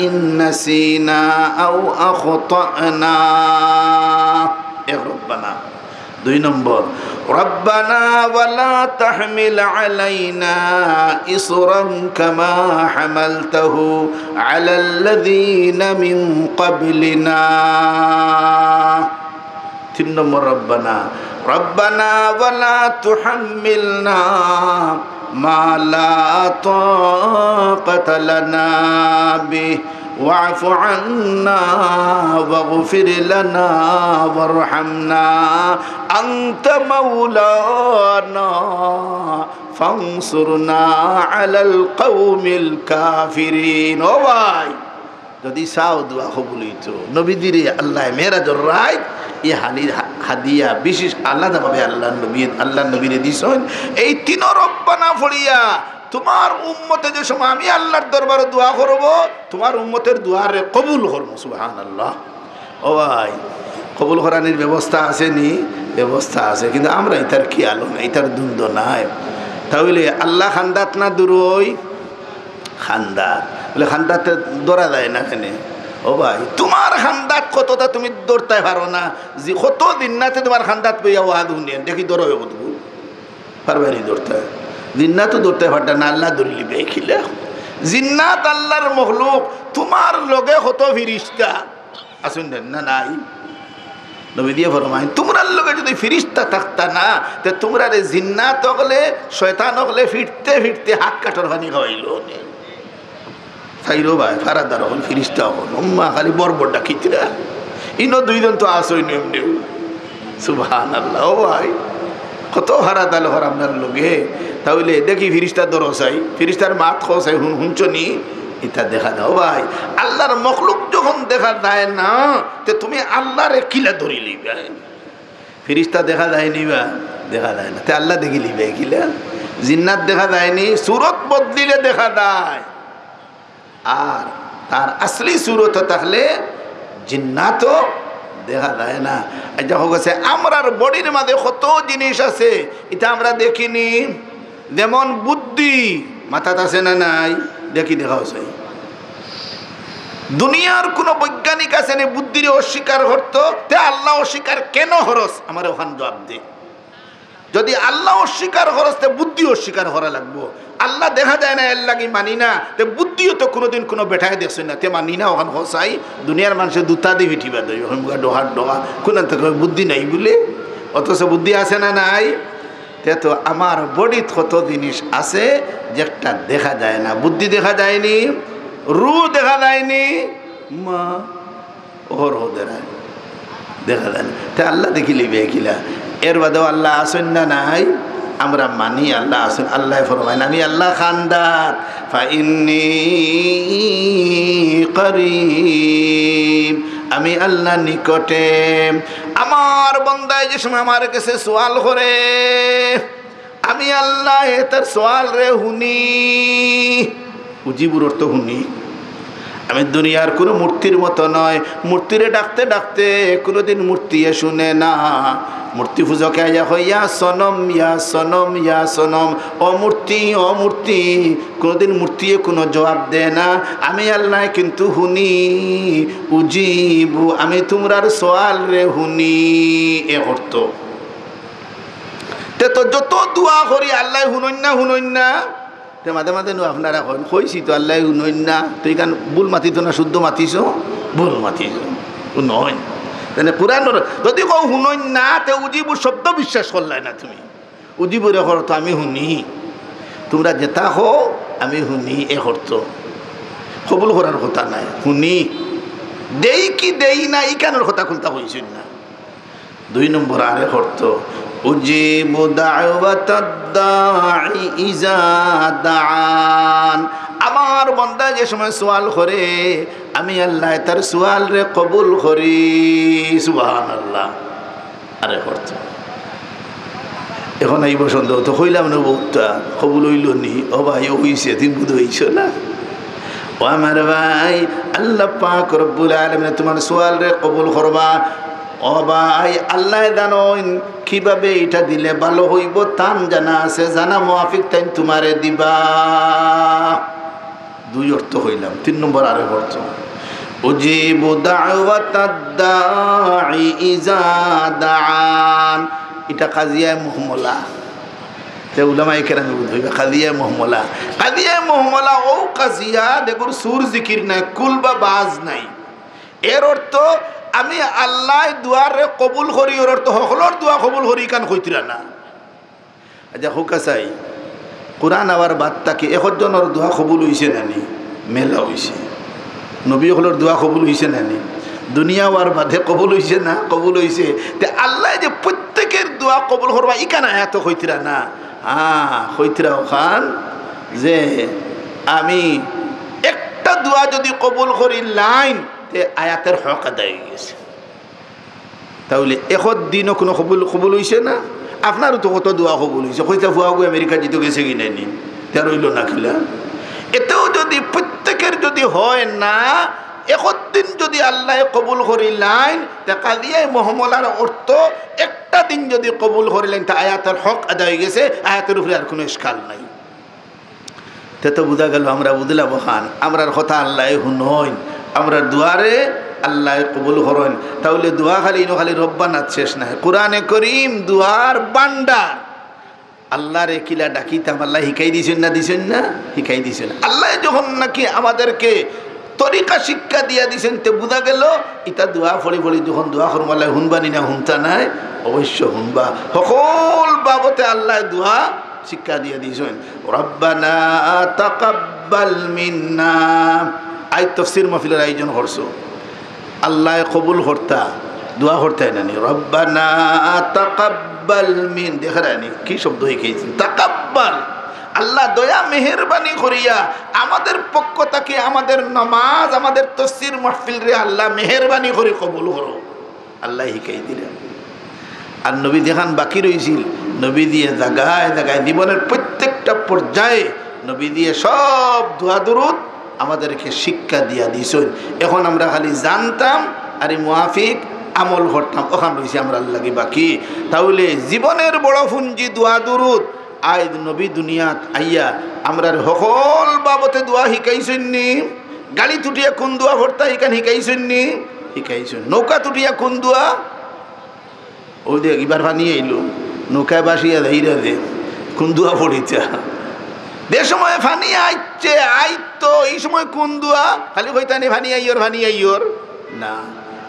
إن نسينا أو أخطأنا। এক রব্বানা। দুই নম্বর, ربنا ولا تحمل علينا إصرا كما حملته على الذين من قبلنا। তিন নম্বর রব্বানা, ربنا ولا تحملنا ما لا طاقة لنا به واعف عنا واغفر لنا وارحمنا أنت مولانا فانصرنا على القوم الكافرين। ও ভাই, যুদি চাও দোয়া কবুল অইতো, নবীজিরে আল্লায় মেরাজর রাইত ই হালি-, হাদিয়া বিশেষ আলাদাভাবে আল্লাহর নবী, আল্লাহর নবীরে দিছইন। এই তিনো রব্বানা পড়িয়া তুমার উম্মতে যে সময় আমি আল্লাহর দরবারো দোয়া করবো, তুমার উম্মতর দোয়ারে কবুল করমু। সুবহানাল্লাহ। ও ভাই, কবুল করানির ব্যবস্থা আছে নি? ব্যবস্থা আছে, কিন্তু আমরা ইতার খেয়ালও নাই, ইতার ধুন্দও নাই। তাইলে আল্লাহ খান্দাত না দুরই? খান্দাত। বলে, খান্দাতে ধরা যায় না কেনে? ও ভাই, তুমার খান্দাত কততা তুমি ধরতায় পারো না, যে কত জিন্নাতে তুমার খান্দাত বইয়া ওয়াজ হুনে, দেখি ধরো কতটুকু। পারবায় নি ধরতায়? জিন্নাতও ধরতায় পারতা না, আল্লায় ধরিলিবা কিলা? জিন্নাত আল্লাহর মখলুক, তুমার লগে কত ফিরিস্তা আছইন না, না নাই? নবীজিয়ে ফরমাইন, তুমরার লগে যুদি ফিরিস্তা থাকতা না, তে তুমরারে জিন্নাত অকলে, শয়তান অকলে ফিটতে ফিটতে হাত কাটর পানি খাওয়াইলো নে। চাইরো ভাই, ফারাদার অকল, ফিরিস্তা অকল, উম্মা খালি বড় বড় ডাকিতরা। ইনো দুইজন তো আছইন এমনেউ। সুবহানাল্লাহ। ও ভাই, কত ফারাদার অকল আমরার লগে। তাইলে দেখি ফিরিস্তা ধরো চাই, ফিরিস্তার মাত কও চাই, হুন-, হুনছো নি? ইতা দেখা দাও ভাই, আল্লাহর মখলুক যখন দেখা যায় না, তে তুমি আল্লাহরে কিলা ধরিলিবা? ফিরিস্তা দেখা যায় নি বা? দেখা যায় না। তে আল্লাহ দেখিলিবা কিলা? জিন্নাত দেখা যায় নি, সুরত বদলিলে দেখা যায়। আর তার আসলি সুরত থাকলে জিন্নাতও দেখা যায় না। এই যে হোক আছে, আমরার বডির মাঝে কত জিনিস আছে, ইতা আমরা দেখি নি। যেমন বুদ্ধি, মাথাত আছে না নাই? দেখি, দেখাও চাই। দুনিয়ার কুনু বৈজ্ঞানিক আছে নি বুদ্ধিরে অস্বীকার করতো? তে আল্লাহ অস্বীকার কেনে করস? আমারে অখান জবাব দে। যুদি আল্লাহ অস্বীকার করস, তে বুদ্ধি অস্বীকার করা লাগবো। আল্লাহ দেখা যায় না, এর লাগি মানি না, তে বুদ্ধিও তো কুনুদিন কুনু বেটায় দেখছইন না, তে মানি না, অখান কও চাই। দুনিয়ার মানষে দুতা দি ফিটিবা দই, অখান মুখা ডোহার ডোহা, কুনান থাকি বুদ্ধি নাই বুলে, অথচ বুদ্ধি আছে না নাই? তে তো আমার বডিত কত জিনিস আছে যেটা দেখা যায় না। বুদ্ধি দেখা যায়নি, রু দেখা যায়নি, মা ওর হদের দেখা যায় না। তে আল্লাহ দেখিলিবে কিলা? এর বাদেও আল্লাহ আছইন না নাই? আমরা মানি আল্লাহ আছইন। আল্লায় ফরমাইন, "আমি আল্লাহ খান্দাত, ফাইন্নী করিব।" আমি আল্লাহ নিকটে। আমার বন্দায় যে সময় আমার কাছে সওয়াল করে, আমি আল্লায় তার সওয়ালরে হুনি। উজিবুর অর্থ হুনি। আমি দুনিয়ার কুনু মূর্তির মতো নয়। মূর্তিরে ডাকতে ডাকতে কুনুদিন মূর্তিয়ে হুনে না। মূর্তি পূজকে আইয়া কয়, "ইয়া সনম, ইয়া সনম, ইয়া সনম, ও মূর্তি, ও মূর্তি।" কুনুদিন মূর্তিয়ে কুনু জবাব দেয় না। আমি আল্লায় কিন্তু হুনি, উজিবু, আমি তুমরার সওয়ালরে হুনি। এ অর্থ। তে তো যত দোয়া করি আল্লায় হুনইন না, হুনইন না। তে মাঝে মাঝে নু আপনারা কইন, "কইছি তো আল্লায় হুনইন না।" তো ইখান ভুল মাতিছো না শুদ্ধ মাতিছো? ভুল মাতিছো। হুনইন। মানে কুরআনর যুদি কও হুনইন না, তে উজিবু শব্দ বিশ্বাস করলায় না তুমি। উজিবুরে অর্থ আমি হুনি। তুমরা যেতা কও আমি হুনি, এ অর্থ। কবুল করার কথা নায়, হুনি। দেই কি দেই না, ইখানর কথা খুলতা কইছইন না। দুই নম্বর আরেক অর্থ, উজিবু দাওয়াতাদ দাঈ ইজা দাআন। আমার বন্দা যে সময় সওয়াল করে, আমি আল্লায় তার সওয়ালরে কবুল করি। সুবহানাল্লাহ। আরেক অর্থ। এখন আইবো সন্দেহ, তো কইলাম না বহুতটা, কবুল অইলো নি? ও ভাই, অইছে, তুমি বুঝ অইছো না? ও আমার ভাই, আল্লাহ পাক রব্বুল আলামিন তুমার সওয়ালরে কবুল করবা। ও ভাই, আল্লায় জানইন কিভাবে ইটা দিলে ভালা অইবো, তান জানা আছে, জানা মুয়াফিক তাইন তুমারে দিবা। দুই অর্থ কইলাম, তিন নম্বর আরেক অর্থ, উজিবু দাওয়াতাদ দাঈ ইজা দাআন। ইটা কাজিয়ায়ে মুহমলা। তে উলামায়ে কেরামে বুঝইবা, কাজিয়ায়ে মুহমলা। কাজিয়ায়ে মুহমলা অউ কাজিয়া, যেগুর সুর জিকির নাই, কুল বা বাজ নাই। এর অর্থ, আমি আল্লায় দোয়ারে কবুল করি, এর অর্থ হকলর দোয়া কবুল করি, ইখান কইতরা না। আচ্ছা, কউক্কা চাই, কুরআন আওয়ার বাদ থাকি একজনর দোয়া কবুল অইছে না নি? মেলা অইছে। নবী অকলর দোয়া কবুল অইছে না নি? দুনিয়া আওয়ার বাদে কবুল অইছে না? কবুল অইছে। তে আল্লায় যে প্রত্যেকর দোয়া কবুল করবা, ইখান আয়াতো কইতরা না। হ্যাঁ, কইতরা অখান যে আমি একটা দোয়া যুদি কবুল করিলাইন, তে আয়াতর হক আদায় অইগেছে। তাইলে একদিনও কুনু কবুল, কবুল অইছে না? আপনারও তো কত দোয়া কবুল অইছে। কইতা ফুয়াগু আমেরিকা যিতো গেছে কি নায় নি? তে আর অইলো না কিলা? এতেও যুদি প্রত্যেকর যুদি হয় না, একদিন যুদি আল্লায় কবুল করিলাইন, তে কাজিয়ায়ে মুহমলার অর্থ একটা দিন যুদি কবুল করিলাইন, তে আয়াতর হক আদায় অইগেছে, আয়াতর উপরে আর কুনু ইশকাল নাই। তে তো বুঝা গেল, আমরা বুঝলাম অখান, আমরার কথা আল্লায় হুনইন, আমরার দোয়ারে আল্লায় কবুল করইন। তাইলে দোয়া খালি ইনো খালি রব্বানাত শেষ নায়। কুরআনে করিম দোয়ার ভান্ডার। আল্লারে কিলা ডাকিতাম, আল্লায় হিকাই দিছইন না, দিছইন না? হিকাই দিছইন। আল্লায় যখন নাকি আমাদেরকে তরিকা শিক্ষা দিয়া দিছইন, তে বুঝা গেল, ইতা দোয়া পড়ি পড়ি যখন দোয়া করমু, আল্লায় হুনবা নি না, হুনতা নায়? অবশ্য হুনবা। হকল বাবতে আল্লায় দোয়া শিক্ষা দিয়া দিছইন। রব্বানা তাকাব্বাল মিন্না। আইজ তফসির মাহফিলর আয়োজন করছো, আল্লায় কবুল করতা, দোয়া করতায় না নি? রব্বানা তাকাব্বাল মিন, দেখরায় নি কি শব্দ হিকাইছইন? তাকাব্বাল। আল্লাহ দয়া মেহেরবানি করিয়া আমাদের পক্ষ থাকি আমাদের নামাজ, আমাদের তফসির মাহফিলরে আল্লাহ মেহেরবানি করি কবুল করো। আল্লায় হিকাই দিরা। আর নবী যেখান বাকি রইছিল, নবীজিয়ে জাগায় জাগায় জীবনের প্রত্যেকটা পর্যায়ে নবীজিয়ে সব দোয়া দুরুদ আমাদেরকে শিক্ষা দিয়া দিছইন। এখন আমরা খালি জানতাম আর ই মুয়াফিক আমল করতাম, অখান রইছে আমরার লাগি বাকি। তাইলে জীবনের বড় পুঞ্জি দোয়া দুরুদ। আইজ নবী দুনিয়াত আইয়া আমরারে হকল বাবতে দোয়া হিকাইছইন নি? গাড়িত উঠিয়া কুন দোয়া পড়তা, ইখান হিকাইছইন নি? হিকাইছইন। নৌকাত উঠিয়া কুন দোয়া? অউ দেখ, ইবার পানি আইলো, নৌকায় ভাসিয়া যাইরা যে, কুন দোয়া পড়িতা? যে সময় পানি আইছে, আইতো, ই সময় কুন দোয়া? খালি কইতা নি, "পানি আইওর, পানি আইওর।" না,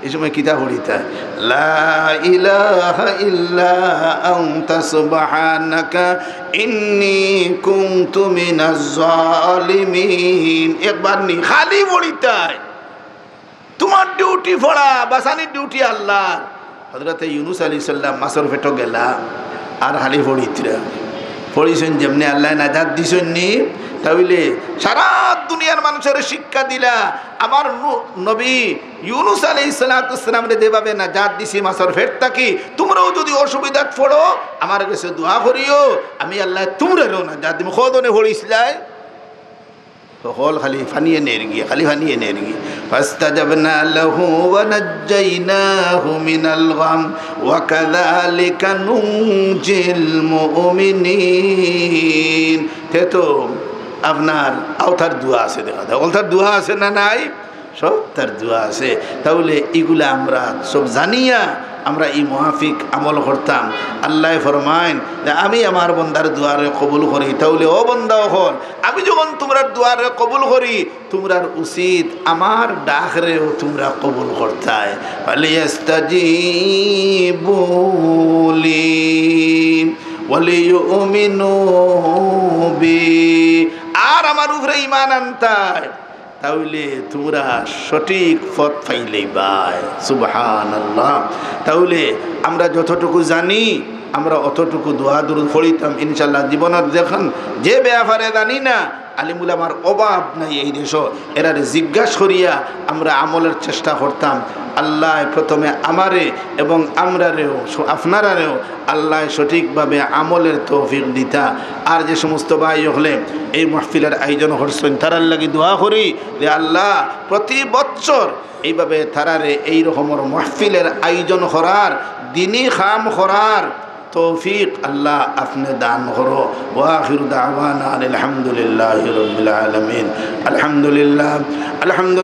এই সময় কিতা পড়িতা? লা ইলাহা ইল্লা আনতা সুবহানাকা ইন্নী কুনতু মিনাজ জালিমিন। একবার নি, খালি পড়িতায়। তুমার ডিউটি পড়া, বাঁচানির ডিউটি আল্লাহ। হযরতে ইউনুস আলাইহিস সালাম মাছর পেটো গেলা, আর খালি পড়িতরা। পড়িছইন যেমনে আল্লায় নাজাত দিছইন নি, তা অইলে সারা দুনিয়ার মানষরে শিক্ষা দিলা। আমার নু-, নবী ইউনুস আলাইহিস সালাতু ওয়াস সালামরে যেভাবে নাজাত দিছি মাছর পেট থাকি, তুমরাও যুদি অসুবিধাত পড়ো, আমার গেছে দোয়া করিও, আমি আল্লায় তুমরারেও নাজাত দিমু। কয়জনে পড়িছলায়? হকল খালি পানিয়ে নেরগি, খালি পানিয়ে নেরগি। فاستجبنا له ونجيناه من الغم وكذلك ننجي المؤمنين। তে তো আপনার অতার দোয়া আছে, দেখা যায়। অতার দোয়া আছে না নাই? সব তার দোয়া আছে। তা অইলে ইগুলা আমরা সব জানিয়া আমরা ই মুআফিক আমল করতাম। আল্লায় ফরমাইন যে, "আমি আমার বন্দার দোয়ারে কবুল করি।" তা অইলে ও বন্দা অকল, আমি যখন তুমরার দোয়ারে কবুল করি, তুমরার উচিত আমার ডাকরেও তুমরা কবুল করতায়। فليستجيبوا لي وليؤمنوا بي। আর আমার উপরে ঈমান আনতায়, তা অইলে তুমরা সঠিক পথ পাইলাইবায়। সুবহানাল্লাহ। তা অইলে আমরা যতটুকু জানি, আমরা অতটুকু দোয়া দুরুদ পড়িতাম ইনশাআল্লাহ। জীবনর যেখান যে ব্যাপারে জানি না, আলিম উলামার অভাব নাই এই দেশো, এরারে জিজ্ঞাস করিয়া আমরা আমলর চেষ্টা করতাম। আল্লায় প্রথমে আমারে এবং আমরারেও, স-, আপনারারেও আল্লায় সঠিকভাবে আমলর তৌফিক দিতা। আর যে সমস্ত ভাই অকলে এই মাহফিলর আয়োজন করছইন, তারার লাগি দোয়া করি যে আল্লাহ প্রতি বছর এইভাবে তারারে এই রকমর মাহফিলর আয়োজন করার, দিনি কাম করার তৌফিক আল্লাহ আপনে দান করো। وآخر دعوانا أن الحمد لله رب العالمين। الحمد لله، الحمد